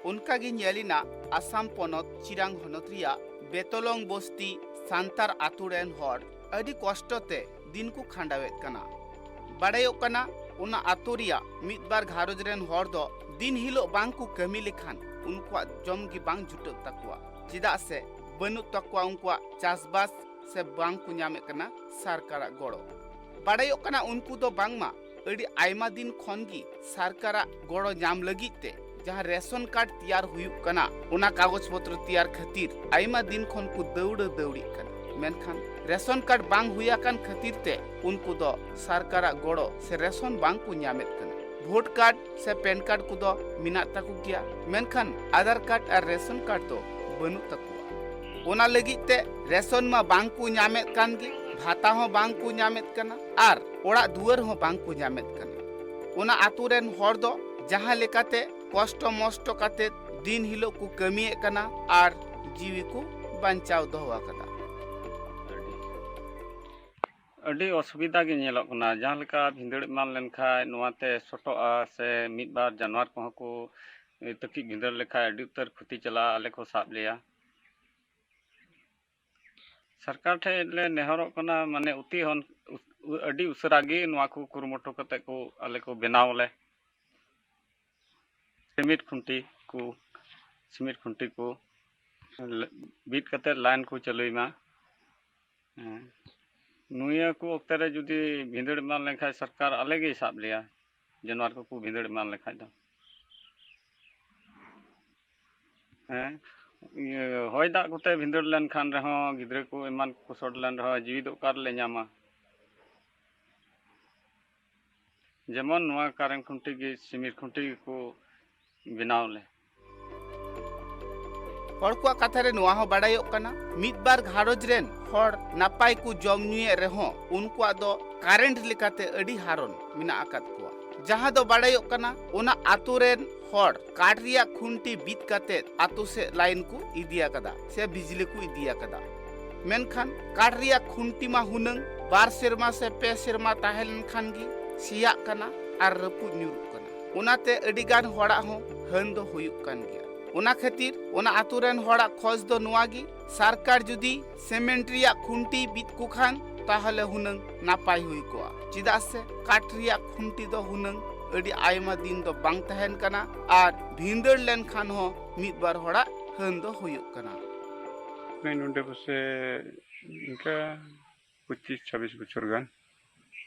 ᱚᱱᱠᱟ ᱜᱮ ᱧᱮᱞ ᱮᱱᱟ ᱟᱥᱟᱢ ᱯᱚᱱᱚᱛ ᱪᱤᱨᱟᱝ ᱦᱚᱱᱚᱛ ᱨᱮᱭᱟᱜ ᱵᱮᱛᱚᱞᱚᱝ ᱵᱚᱥᱛᱤ ᱥᱟᱱᱛᱟᱲ ᱟᱛᱳ ᱨᱮᱱ ᱦᱚᱲ ᱟᱹᱰᱤ ᱠᱚᱥᱴᱚ ᱛᱮ ᱫᱤᱱ ᱠᱚ ᱠᱷᱟᱸᱰᱟᱣᱮᱫ ᱠᱟᱱᱟ᱾ ᱵᱟᱲᱟᱭᱚᱜ ᱠᱟᱱᱟ, ᱚᱱᱟ ᱟᱛᱳ ᱨᱮᱭᱟᱜ ᱢᱤᱫ ᱵᱟᱨ ᱜᱷᱟᱨᱚᱸᱡᱽ ᱨᱮᱱ ᱦᱚᱲ ᱫᱚ ᱫᱤᱱ ᱦᱤᱞᱳᱜ ᱵᱟᱝ ᱠᱚ ᱠᱟᱹᱢᱤ ᱞᱮᱠᱷᱟᱱ ᱩᱱᱠᱩᱣᱟᱜ ᱡᱚᱢ ᱜᱮ ᱵᱟᱝ ᱡᱩᱴᱟᱹᱜ ᱛᱟᱠᱚᱣᱟ, ᱪᱮᱫᱟᱜ ᱥᱮ ᱵᱟᱹᱱᱩᱜ ᱛᱟᱠᱚᱣᱟ ᱩᱱᱠᱩᱣᱟᱜ ᱪᱟᱥᱵᱟᱥ ᱥᱮ ᱵᱟᱝ ᱠᱚ ᱧᱟᱢᱮᱫ ᱠᱟᱱᱟ ᱥᱚᱨᱠᱟᱨᱟᱜ ᱜᱚᱲᱚ᱾ ᱵᱟᱲᱟᱭᱚᱜ ᱠᱟᱱᱟ, ᱩᱱᱠᱩ ᱫᱚ ᱵᱟᱝᱢᱟ ᱟᱹᱰᱤ ᱟᱭᱢᱟ ᱫᱤᱱ ᱠᱷᱚᱱ ᱜᱮ ᱥᱚᱨᱠᱟᱨᱟᱜ ᱜᱚᱲᱚ ᱧᱟᱢ ᱞᱟᱹᱜᱤᱫ ᱛᱮ ᱡᱟᱦᱟᱸ ᱨᱮᱥᱚᱱ ᱠᱟᱨᱰ ᱛᱮᱭᱟᱨ ᱦᱩᱭᱩᱜ ᱠᱟᱱᱟ, ᱚᱱᱟ ᱠᱟᱜᱚᱡᱽ ᱯᱚᱛᱨᱚ ᱛᱮᱭᱟᱨ ᱠᱷᱟᱹᱛᱤᱨ ᱟᱭᱢᱟ ᱫᱤᱱ ᱠᱷᱚᱱ ᱠᱚ ᱫᱟᱹᱣᱲᱟᱹ ᱫᱟᱹᱣᱲᱤᱜ ᱠᱟᱱᱟ᱾ ᱢᱮᱱᱠᱷᱟᱱ ᱨᱮᱥᱚᱱ ᱠᱟᱨᱰ ᱵᱟᱝ ᱦᱩᱭ ᱟᱠᱟᱱ ᱠᱷᱟᱹᱛᱤᱨ ᱛᱮ ᱩᱱᱠᱩ ᱫᱚ ᱥᱚᱨᱠᱟᱨᱟᱜ ᱜᱚᱲᱚ ᱥᱮ ᱨᱮᱥᱚᱱ ᱵᱟᱝ ᱠᱚ ᱧᱟᱢᱮᱫ ᱠᱟᱱᱟ᱾ ᱵᱷᱳᱴ ᱠᱟᱨᱰ ᱥᱮ ᱯᱮᱱ ᱠᱟᱨᱰ ᱠᱚᱫᱚ ᱢᱮᱱᱟᱜ ᱛᱟᱠᱚ ᱜᱮᱭᱟ, ᱢᱮᱱᱠᱷᱟᱱ ᱟᱫᱷᱟᱨ ᱠᱟᱨᱰ ᱟᱨ ᱨᱮᱥᱚᱱ ᱠᱟᱨᱰ ᱫᱚ ᱵᱟᱹᱱᱩᱜ ᱛᱟᱠᱚᱣᱟ᱾ ᱚᱱᱟ ᱞᱟᱹᱜᱤᱫ ᱛᱮ ᱨᱮᱥᱚᱱ ᱢᱟ ᱵᱟᱝ ᱠᱚ ᱧᱟᱢᱮᱫ ᱠᱟᱱ ᱜᱮ, ᱵᱷᱟᱛᱟ ᱦᱚᱸ ᱵᱟᱝ ᱠᱚ ᱧᱟᱢᱮᱫ ᱠᱟᱱᱟ ᱟᱨ ᱚᱲᱟᱜ ᱫᱩᱣᱟᱹᱨ ᱦᱚᱸ ᱵᱟᱝ ᱠᱚ ᱧᱟᱢᱮᱫ ᱠᱟᱱᱟ᱾ ᱚᱱᱟ ᱟᱛᱳ ᱨᱮᱱ ᱦᱚᱲ ᱫᱚ ᱡᱟᱦᱟᱸ ᱞᱮᱠᱟᱛᱮ ᱠᱚᱥᱴᱚ ᱢᱚᱥᱴᱚ ᱠᱟᱛᱮ ᱫᱤᱱ ᱦᱤᱞᱳᱜ ᱠᱚ ᱠᱟᱹᱢᱤᱭᱮᱫ ᱠᱟᱱᱟ ᱟᱨ ᱡᱤᱣᱤ ᱠᱚ ᱵᱟᱧᱪᱟᱣ ᱫᱚᱦᱚ ᱟᱠᱟᱫᱟ᱾ ᱟᱹᱰᱤ ᱚᱥᱩᱵᱤᱫᱷᱟ ᱜᱮ ᱧᱮᱞᱚᱜ ᱠᱟᱱᱟ᱾ ᱡᱟᱦᱟᱸ ᱞᱮᱠᱟ ᱵᱷᱤᱸᱫᱟᱹᱲ ᱮᱢᱟᱱ ᱞᱮᱱᱠᱷᱟᱱ ᱱᱚᱣᱟᱛᱮ ᱥᱚᱴᱚᱜᱼᱟ ᱥᱮ ᱢᱤᱫ ᱵᱟᱨ ᱡᱟᱱᱣᱟᱨ ᱠᱚᱦᱚᱸ ᱠᱚ ᱛᱟᱹᱠᱤᱡ ᱵᱷᱤᱸᱫᱟᱹᱲ ᱞᱮᱠᱷᱟᱱ ᱟᱹᱰᱤ ᱩᱛᱟᱹᱨ ᱠᱷᱚᱛᱤ ᱪᱟᱞᱟᱜᱼᱟ, ᱟᱞᱮ ᱠᱚ ᱥᱟᱵ ᱞᱮᱭᱟ᱾ ᱥᱚᱨᱠᱟᱨ ᱴᱷᱮᱱ ᱞᱮ ᱱᱮᱦᱚᱨᱚᱜ ᱠᱟᱱᱟ, ᱢᱟᱱᱮ ᱚᱛᱤ ᱦᱚᱱ-, ᱩᱥ-, ᱟᱹᱰᱤ ᱩᱥᱟᱹᱨᱟ ᱜᱮ ᱱᱚᱣᱟ ᱠᱚ ᱠᱩᱨᱩᱢᱩᱴᱩ ᱠᱟᱛᱮ ᱠᱚ ᱟᱞᱮ ᱠᱚ ᱵᱮᱱᱟᱣ ᱟᱞᱮ᱾ ᱥᱤᱢᱤᱴ ᱠᱷᱩᱱᱴᱤ ᱠᱚ, ᱥᱤᱢᱤᱴ ᱠᱷᱩᱱᱴᱤ ᱠᱚ ᱵᱤᱫ ᱠᱟᱛᱮ ᱞᱟᱭᱤᱱ ᱠᱚ ᱪᱟᱹᱞᱩᱭ ᱢᱟ᱾ ᱦᱮᱸ᱾ ᱱᱤᱭᱟᱹ ᱠᱚ ᱚᱠᱛᱮ ᱨᱮ ᱡᱩᱫᱤ ᱵᱷᱤᱸᱫᱟᱹᱲ ᱮᱢᱟᱱ ᱞᱮᱱᱠᱷᱟᱱ ᱥᱚᱨᱠᱟᱨ ᱟᱞᱮ ᱜᱮᱭ ᱥᱟᱵ ᱞᱮᱭᱟ, ᱡᱟᱱᱣᱟᱨ ᱠᱚᱠᱚ ᱵᱷᱤᱸᱫᱟᱹᱲ ᱮᱢᱟᱱ ᱞᱮᱠᱷᱟᱱ ᱫᱚ᱾ ᱦᱮᱸ, ᱤᱭᱟᱹ, ᱦᱚᱭ ᱫᱟᱜ ᱠᱚᱛᱮ ᱵᱷᱤᱸᱫᱟᱹᱲ ᱞᱮᱱᱠᱷᱟᱱ ᱨᱮᱦᱚᱸ, ᱜᱤᱫᱽᱨᱟᱹ ᱠᱚ ᱮᱢᱟᱱ ᱠᱚ ᱥᱚᱴ ᱞᱮᱱ ᱨᱮᱦᱚᱸ, ᱡᱤᱣᱤ ᱫᱚ ᱚᱠᱟ ᱨᱮᱞᱮ ᱧᱟᱢᱟ? ᱡᱮᱢᱚᱱ ᱱᱚᱣᱟ ᱠᱟᱨᱮᱱ ᱠᱷᱩᱱᱴᱤ ᱜᱮ, ᱥᱤᱢᱤᱨ ᱠᱷᱩᱱᱴᱤ ᱜᱮᱠᱚ ᱵᱮᱱᱟᱣ ᱞᱮ᱾ ᱦᱚᱲ ᱠᱚᱣᱟᱜ ᱠᱟᱛᱷᱟ ᱨᱮ ᱱᱚᱣᱟ ᱦᱚᱸ ᱵᱟᱲᱟᱭᱚᱜ ᱠᱟᱱᱟ, ᱢᱤᱫ ᱵᱟᱨ ᱜᱷᱟᱨᱚᱸᱡᱽ ᱨᱮᱱ ᱦᱚᱲ ᱱᱟᱯᱟᱭ ᱠᱚ ᱡᱚᱢ ᱧᱩᱭᱮᱫ ᱨᱮᱦᱚᱸ, ᱩᱱᱠᱩᱣᱟᱜ ᱫᱚ ᱠᱟᱨᱮᱱᱴ ᱞᱮᱠᱟᱛᱮ ᱟᱹᱰᱤ ᱦᱟᱨᱚᱱ ᱢᱮᱱᱟᱜ ᱟᱠᱟᱫ ᱠᱚᱣᱟ᱾ ᱡᱟᱦᱟᱸ ᱫᱚ ᱵᱟᱲᱟᱭᱚᱜ ᱠᱟᱱᱟ, ᱚᱱᱟ ᱟᱛᱳ ᱨᱮᱱ ᱦᱚᱲ ᱠᱟᱴ ᱨᱮᱭᱟᱜ ᱠᱷᱩᱱᱴᱤ ᱵᱤᱫ ᱠᱟᱛᱮ ᱟᱛᱳ ᱥᱮᱫ ᱞᱟᱭᱤᱱ ᱠᱚ ᱤᱫᱤ ᱟᱠᱟᱫᱟ ᱥᱮ ᱵᱤᱡᱽᱞᱤ ᱠᱚ ᱤᱫᱤ ᱟᱠᱟᱫᱟ᱾ ᱢᱮᱱᱠᱷᱟᱱ ᱠᱟᱴ ᱨᱮᱭᱟᱜ ᱠᱷᱩᱱᱴᱤ ᱢᱟ ᱦᱩᱱᱟᱹᱝ ᱵᱟᱨ ᱥᱮᱨᱢᱟ ᱥᱮ ᱯᱮ ᱥᱮᱨᱢᱟ ᱛᱟᱦᱮᱸ ᱞᱮᱱᱠᱷᱟᱱ ᱜᱮ ᱥᱮᱭᱟᱜ ᱠᱟᱱᱟ ᱟᱨ ᱨᱟᱹᱯᱩᱫ ᱧᱩᱨᱩᱜ ᱠᱟᱱᱟ᱾ ᱚᱱᱟᱛᱮ ᱟᱹᱰᱤ ᱜᱟᱱ ᱦᱚᱲᱟᱜ ᱦᱚᱸ ᱦᱟᱹᱱ ᱫᱚ ᱦᱩᱭᱩᱜ ᱠᱟᱱ ᱜᱮᱭᱟ᱾ ᱚᱱᱟ ᱠᱷᱟᱹᱛᱤᱨ ᱚᱱᱟ ᱟᱛᱳ ᱨᱮᱱ ᱦᱚᱲᱟᱜ ᱠᱷᱚᱡᱽ ᱫᱚ ᱱᱚᱣᱟ ᱜᱮ, ᱥᱚᱨᱠᱟᱨ ᱡᱩᱫᱤ ᱥᱤᱢᱮᱱᱴ ᱨᱮᱭᱟᱜ ᱠᱷᱩᱱᱴᱤ ᱵᱤᱫ ᱠᱚ ᱠᱷᱟᱱ ᱛᱟᱦᱚᱞᱮ ᱦᱩᱱᱟᱹᱝ ᱱᱟᱯᱟᱭ ᱦᱩᱭ ᱠᱚᱜᱼᱟ, ᱪᱮᱫᱟᱜ ᱥᱮ ᱠᱟᱴ ᱨᱮᱭᱟᱜ ᱠᱷᱩᱱᱴᱤ ᱫᱚ ᱦᱩᱱᱟᱹᱝ ᱟᱹᱰᱤ ᱟᱭᱢᱟ ᱫᱤᱱ ᱫᱚ ᱵᱟᱝ ᱛᱟᱦᱮᱱ ᱠᱟᱱᱟ ᱟᱨ ᱵᱷᱤᱸᱫᱟᱹᱲ ᱞᱮᱱᱠᱷᱟᱱ ᱦᱚᱸ ᱢᱤᱫ ᱵᱟᱨ ᱦᱚᱲᱟᱜ ᱦᱟᱹᱱ ᱫᱚ ᱦᱩᱭᱩᱜ ᱠᱟᱱᱟ᱾ ᱱᱚᱰᱮ ᱯᱟᱥᱮ ᱤᱱᱠᱟ ᱯᱚᱸᱪᱤᱥ ᱪᱷᱟᱵᱵᱤᱥ ᱵᱚᱪᱷᱚᱨ ᱜᱟᱱ᱾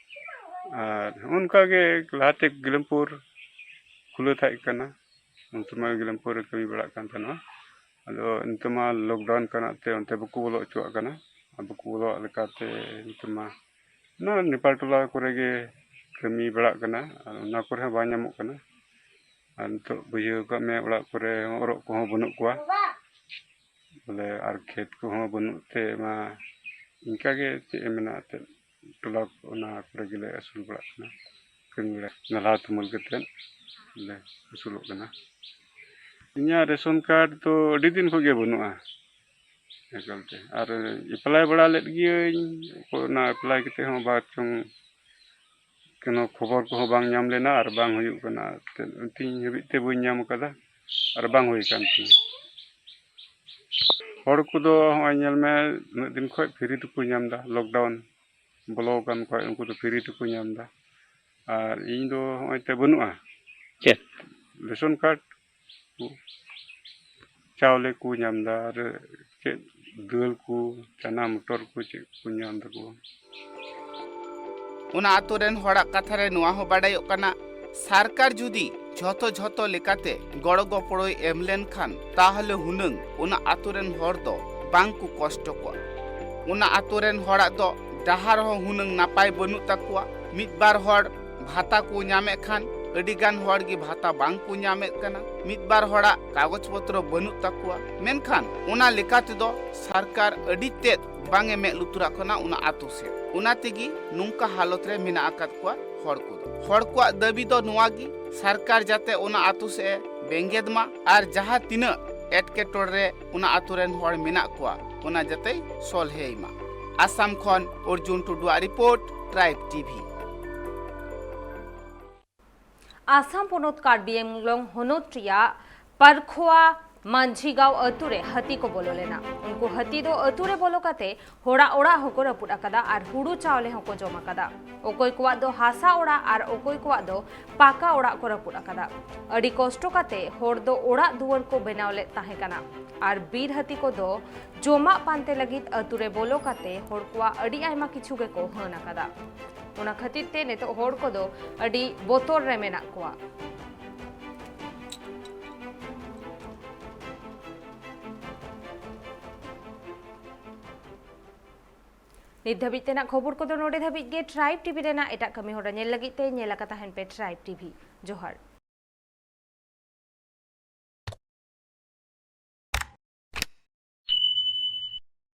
ᱟᱨ ᱚᱱᱠᱟ ᱜᱮ ᱞᱟᱦᱟᱛᱮ ᱜᱤᱞᱟᱹᱢᱯᱩᱨ ᱠᱷᱩᱞᱟᱹᱣ ᱛᱟᱦᱮᱸ ᱠᱟᱱᱟ, ᱩᱱ ᱥᱚᱢᱚᱭ ᱜᱤᱞᱟᱹᱢᱯᱩᱨ ᱨᱮ ᱠᱟᱹᱢᱤ ᱵᱟᱲᱟᱜ ᱠᱟᱱ ᱛᱟᱦᱮᱱᱟ᱾ ᱟᱫᱚ ᱱᱤᱛᱚᱜ ᱢᱟ ᱞᱚᱠᱰᱟᱣᱩᱱ ᱠᱟᱱᱟ ᱛᱮ ᱚᱱᱛᱮ ᱵᱟᱠᱚ ᱵᱚᱞᱚ ᱦᱚᱪᱚᱣᱟᱜ ᱠᱟᱱᱟ᱾ ᱟᱨ ᱵᱟᱠᱚ ᱵᱚᱞᱚᱣᱟᱜ ᱞᱮᱠᱟᱛᱮ ᱱᱤᱛᱚᱜ ᱢᱟ ᱱᱚᱣᱟ ᱱᱮᱯᱟᱞ ᱴᱚᱞᱟ ᱠᱚᱨᱮ ᱜᱮ ᱠᱟᱹᱢᱤ ᱵᱟᱲᱟᱜ ᱠᱟᱱᱟ᱾ ᱟᱨ ᱚᱱᱟ ᱠᱚᱨᱮ ᱦᱚᱸ ᱵᱟᱝ ᱧᱟᱢᱚᱜ ᱠᱟᱱᱟ᱾ ᱟᱨ ᱱᱤᱛᱚᱜ ᱵᱩᱡᱷᱟᱹᱣ ᱠᱟᱜ ᱢᱮ, ᱚᱲᱟᱜ ᱠᱚᱨᱮ ᱦᱚᱸ ᱚᱨᱚᱜ ᱠᱚᱦᱚᱸ ᱵᱟᱹᱱᱩᱜ ᱠᱚᱣᱟ᱾ ᱵᱚᱞᱮ ᱟᱨ ᱠᱷᱮᱛ ᱠᱚᱦᱚᱸ ᱵᱟᱹᱱᱩᱜ ᱛᱮ ᱢᱟ ᱤᱱᱠᱟᱜᱮ ᱪᱮᱫ ᱮᱢ ᱢᱮᱱᱟ ᱮᱱᱛᱮᱫ, ᱴᱚᱞᱟ ᱚᱱᱟ ᱠᱚᱨᱮ ᱜᱮᱞᱮ ᱟᱹᱥᱩᱞ ᱵᱟᱲᱟᱜ ᱠᱟᱱᱟ᱾ ᱠᱟᱹᱢᱤ ᱵᱟᱲᱟ ᱱᱟᱞᱦᱟ ᱛᱩᱢᱟᱹᱞ ᱠᱟᱛᱮᱫ ᱞᱮ ᱟᱹᱥᱩᱞᱚᱜ ᱠᱟᱱᱟ᱾ ᱤᱧᱟᱹᱜ ᱨᱮᱥᱚᱱ ᱠᱟᱨᱰ ᱫᱚ ᱟᱹᱰᱤ ᱫᱤᱱ ᱠᱷᱚᱱ ᱜᱮ ᱵᱟᱹᱱᱩᱜᱼᱟ ᱮᱠᱟᱞᱛᱮ᱾ ᱟᱨ ᱮᱯᱞᱟᱭ ᱵᱟᱲᱟ ᱞᱮᱫ ᱜᱤᱭᱟᱹᱧ, ᱚᱱᱟ ᱮᱯᱞᱟᱭ ᱠᱟᱛᱮᱫ ᱦᱚᱸ ᱵᱟᱨ ᱪᱚᱝ ᱠᱳᱱᱳ ᱠᱷᱚᱵᱚᱨ ᱠᱚᱦᱚᱸ ᱵᱟᱝ ᱧᱟᱢ ᱞᱮᱱᱟ ᱟᱨ ᱵᱟᱝ ᱦᱩᱭᱩᱜ ᱠᱟᱱᱟ᱾ ᱛᱤᱦᱤᱧ ᱦᱟᱹᱵᱤᱡ ᱛᱮ ᱵᱟᱹᱧ ᱧᱟᱢ ᱟᱠᱟᱫᱟ ᱟᱨ ᱵᱟᱝ ᱦᱩᱭ ᱟᱠᱟᱱ ᱛᱤᱧᱟᱹ᱾ ᱦᱚᱲ ᱠᱚᱫᱚ ᱦᱚᱸᱜᱼᱚᱭ ᱧᱮᱞ ᱢᱮ, ᱩᱱᱟᱹᱜ ᱫᱤᱱ ᱠᱷᱚᱱ ᱯᱷᱨᱤ ᱛᱮᱠᱚ ᱧᱟᱢ ᱮᱫᱟ, ᱞᱚᱠᱰᱟᱣᱩᱱ ᱵᱚᱞᱚ ᱟᱠᱟᱱ ᱠᱷᱚᱱ ᱩᱱᱠᱩ ᱫᱚ ᱯᱷᱨᱤ ᱛᱮᱠᱚ ᱧᱟᱢ ᱮᱫᱟ᱾ ᱟᱨ ᱤᱧ ᱫᱚ ᱦᱚᱸᱜᱼᱚᱭ ᱛᱮ ᱵᱟᱹᱱᱩᱜᱼᱟ᱾ ᱪᱮᱫ? ᱨᱮᱥᱚᱱ ᱠᱟᱨᱰ ᱠᱚ, ᱪᱟᱣᱞᱮ ᱠᱚ ᱧᱟᱢ ᱮᱫᱟ, ᱟᱨ ᱪᱮᱫ ᱫᱟᱹᱞ ᱠᱚ, ᱪᱟᱱᱟ ᱢᱚᱴᱚᱨ ᱠᱚ, ᱪᱮᱫ ᱠᱚ ᱧᱟᱢ ᱫᱟᱠᱚ᱾ ᱚᱱᱟ ᱟᱛᱳ ᱨᱮᱱ ᱦᱚᱲᱟᱜ ᱠᱟᱛᱷᱟ ᱨᱮ ᱱᱚᱣᱟ ᱦᱚᱸ ᱵᱟᱰᱟᱭᱚᱜ ᱠᱟᱱᱟ, ᱥᱚᱨᱠᱟᱨ ᱡᱩᱫᱤ ᱡᱷᱚᱛᱚ ᱡᱷᱚᱛᱚ ᱞᱮᱠᱟᱛᱮ ᱜᱚᱲᱚ ᱜᱚᱯᱚᱲᱚᱭ ᱮᱢ ᱞᱮᱱᱠᱷᱟᱱ, ᱛᱟᱦᱚᱞᱮ ᱦᱩᱱᱟᱹᱝ ᱚᱱᱟ ᱟᱛᱳ ᱨᱮᱱ ᱦᱚᱲ ᱫᱚ ᱵᱟᱝ ᱠᱚ ᱠᱚᱥᱴᱚ ᱠᱚᱜᱼᱟ᱾ ᱚᱱᱟ ᱟᱛᱳ ᱨᱮᱱ ᱦᱚᱲᱟᱜ ᱫᱚ ᱰᱟᱦᱟᱨ ᱦᱚᱸ ᱦᱩᱱᱟᱹᱝ ᱱᱟᱯᱟᱭ ᱵᱟᱹᱱᱩᱜ ᱛᱟᱠᱚᱣᱟ᱾ ᱢᱤᱫ ᱵᱟᱨ ᱦᱚᱲ ᱵᱷᱟᱛᱟ ᱠᱚ ᱧᱟᱢᱮᱫ ᱠᱷᱟᱱ, ᱟᱹᱰᱤ ᱜᱟᱱ ᱦᱚᱲ ᱜᱮ ᱵᱷᱟᱛᱟ ᱵᱟᱝ ᱠᱚ ᱧᱟᱢᱮᱫ ᱠᱟᱱᱟ᱾ ᱢᱤᱫ ᱵᱟᱨ ᱦᱚᱲᱟᱜ ᱠᱟᱜᱚᱡᱽ ᱯᱚᱛᱨᱚ ᱵᱟᱹᱱᱩᱜ ᱛᱟᱠᱚᱣᱟ᱾ ᱢᱮᱱᱠᱷᱟᱱ ᱚᱱᱟ ᱞᱮᱠᱟ ᱛᱮᱫᱚ ᱥᱚᱨᱠᱟᱨ ᱟᱹᱰᱤ ᱛᱮᱫ ᱵᱟᱝ ᱮ ᱢᱮᱫ ᱞᱩᱛᱩᱨᱟᱜ ᱠᱟᱱᱟ ᱚᱱᱟ ᱟᱛᱳ ᱥᱮᱫ᱾ ᱚᱱᱟ ᱛᱮᱜᱮ ᱱᱚᱝᱠᱟ ᱦᱟᱞᱚᱛ ᱨᱮ ᱢᱮᱱᱟᱜ ᱟᱠᱟᱫ ᱠᱚᱣᱟ ᱦᱚᱲ ᱠᱚᱫᱚ᱾ ᱦᱚᱲ ᱠᱚᱣᱟᱜ ᱫᱟᱹᱵᱤ ᱫᱚ ᱱᱚᱣᱟ ᱜᱮ, ᱥᱚᱨᱠᱟᱨ ᱡᱟᱛᱮ ᱚᱱᱟ ᱟᱛᱳ ᱥᱮᱫ ᱮ ᱵᱮᱸᱜᱮᱫ ᱢᱟ ᱟᱨ ᱡᱟᱦᱟᱸ ᱛᱤᱱᱟᱹᱜ ᱮᱴᱠᱮᱴᱚᱬᱮ ᱨᱮ ᱚᱱᱟ ᱟᱛᱳ ᱨᱮᱱ ᱦᱚᱲ ᱢᱮᱱᱟᱜ ᱠᱚᱣᱟ, ᱚᱱᱟ ᱡᱟᱛᱮᱭ ᱥᱚᱞᱦᱮᱭ ᱢᱟ᱾ ᱟᱥᱟᱢ ᱠᱷᱚᱱ ᱚᱨᱡᱩᱱ ᱴᱩᱰᱩᱣᱟᱜ ᱨᱤᱯᱳᱨᱴ, ᱴᱨᱟᱭᱤᱵᱽ ᱴᱤᱵᱷᱤ᱾ ᱟᱥᱟᱢ ᱯᱚᱱᱚᱛ ᱠᱟᱨᱵᱤ ᱟᱝᱞᱚᱝ ᱦᱚᱱᱚᱛ ᱨᱮᱭᱟᱜ ᱯᱟᱨᱠᱷᱳᱣᱟ ᱢᱟᱹᱡᱷᱤᱜᱟᱸᱣ ᱟᱹᱛᱩ ᱨᱮ ᱦᱟᱹᱛᱤ ᱠᱚ ᱵᱚᱞᱚ ᱞᱮᱱᱟ᱾ ᱩᱱᱠᱩ ᱦᱟᱹᱛᱤ ᱫᱚ ᱟᱹᱛᱩ ᱨᱮ ᱵᱚᱞᱚ ᱠᱟᱛᱮ ᱦᱚᱲᱟᱜ ᱚᱲᱟᱜ ᱦᱚᱸᱠᱚ ᱨᱟᱹᱯᱩᱫ ᱟᱠᱟᱫᱟ ᱟᱨ ᱦᱩᱲᱩ ᱪᱟᱣᱞᱮ ᱦᱚᱸᱠᱚ ᱡᱚᱢ ᱟᱠᱟᱫᱟ᱾ ᱚᱠᱚᱭ ᱠᱚᱣᱟᱜ ᱫᱚ ᱦᱟᱥᱟ ᱚᱲᱟᱜ ᱟᱨ ᱚᱠᱚᱭ ᱠᱚᱣᱟᱜ ᱫᱚ ᱯᱟᱠᱟ ᱚᱲᱟᱜ ᱠᱚ ᱨᱟᱹᱯᱩᱫ ᱟᱠᱟᱫᱟ᱾ ᱟᱹᱰᱤ ᱠᱚᱥᱴᱚ ᱠᱟᱛᱮ ᱦᱚᱲ ᱫᱚ ᱚᱲᱟᱜ ᱫᱩᱣᱟᱹᱨ ᱠᱚ ᱵᱮᱱᱟᱣ ᱞᱮᱫ ᱛᱟᱦᱮᱸ ᱠᱟᱱᱟ ᱟᱨ ᱵᱤᱨ ᱦᱟᱹᱛᱤ ᱠᱚᱫᱚ ᱡᱚᱢᱟᱜ ᱯᱟᱱᱛᱮ ᱞᱟᱹᱜᱤᱫ ᱟᱹᱛᱩ ᱨᱮ ᱵᱚᱞᱚ ᱠᱟᱛᱮ ᱦᱚᱲ ᱠᱚᱣᱟᱜ ᱟᱹᱰᱤ ᱟᱭᱢᱟ ᱠᱤᱪᱷᱩ ᱜᱮᱠᱚ ᱦᱟᱹᱱ ᱟᱠᱟᱫᱟ᱾ ᱚᱱᱟ ᱠᱷᱟᱹᱛᱤᱨ ᱛᱮ ᱱᱤᱛᱚᱜ ᱦᱚᱲ ᱠᱚᱫᱚ ᱟᱹᱰᱤ ᱵᱚᱛᱚᱨ ᱨᱮ ᱢᱮᱱᱟᱜ ᱠᱚᱣᱟ᱾ ᱱᱤᱛ ᱫᱷᱟᱹᱵᱤᱡ ᱛᱮᱱᱟᱜ ᱠᱷᱚᱵᱚᱨ ᱠᱚᱫᱚ ᱱᱚᱰᱮ ᱫᱷᱟᱹᱵᱤᱡ ᱜᱮ᱾ ᱴᱨᱟᱭᱤᱵᱽ ᱴᱤᱵᱷᱤ ᱨᱮᱱᱟᱜ ᱮᱴᱟᱜ ᱠᱟᱹᱢᱤ ᱦᱚᱨᱟ ᱧᱮᱞ ᱞᱟᱹᱜᱤᱫ ᱛᱮ ᱧᱮᱞ ᱟᱠᱟ ᱛᱟᱦᱮᱱ ᱯᱮ ᱴᱨᱟᱭᱤᱵᱽ ᱴᱤᱵᱷᱤ᱾ ᱡᱚᱦᱟᱨ᱾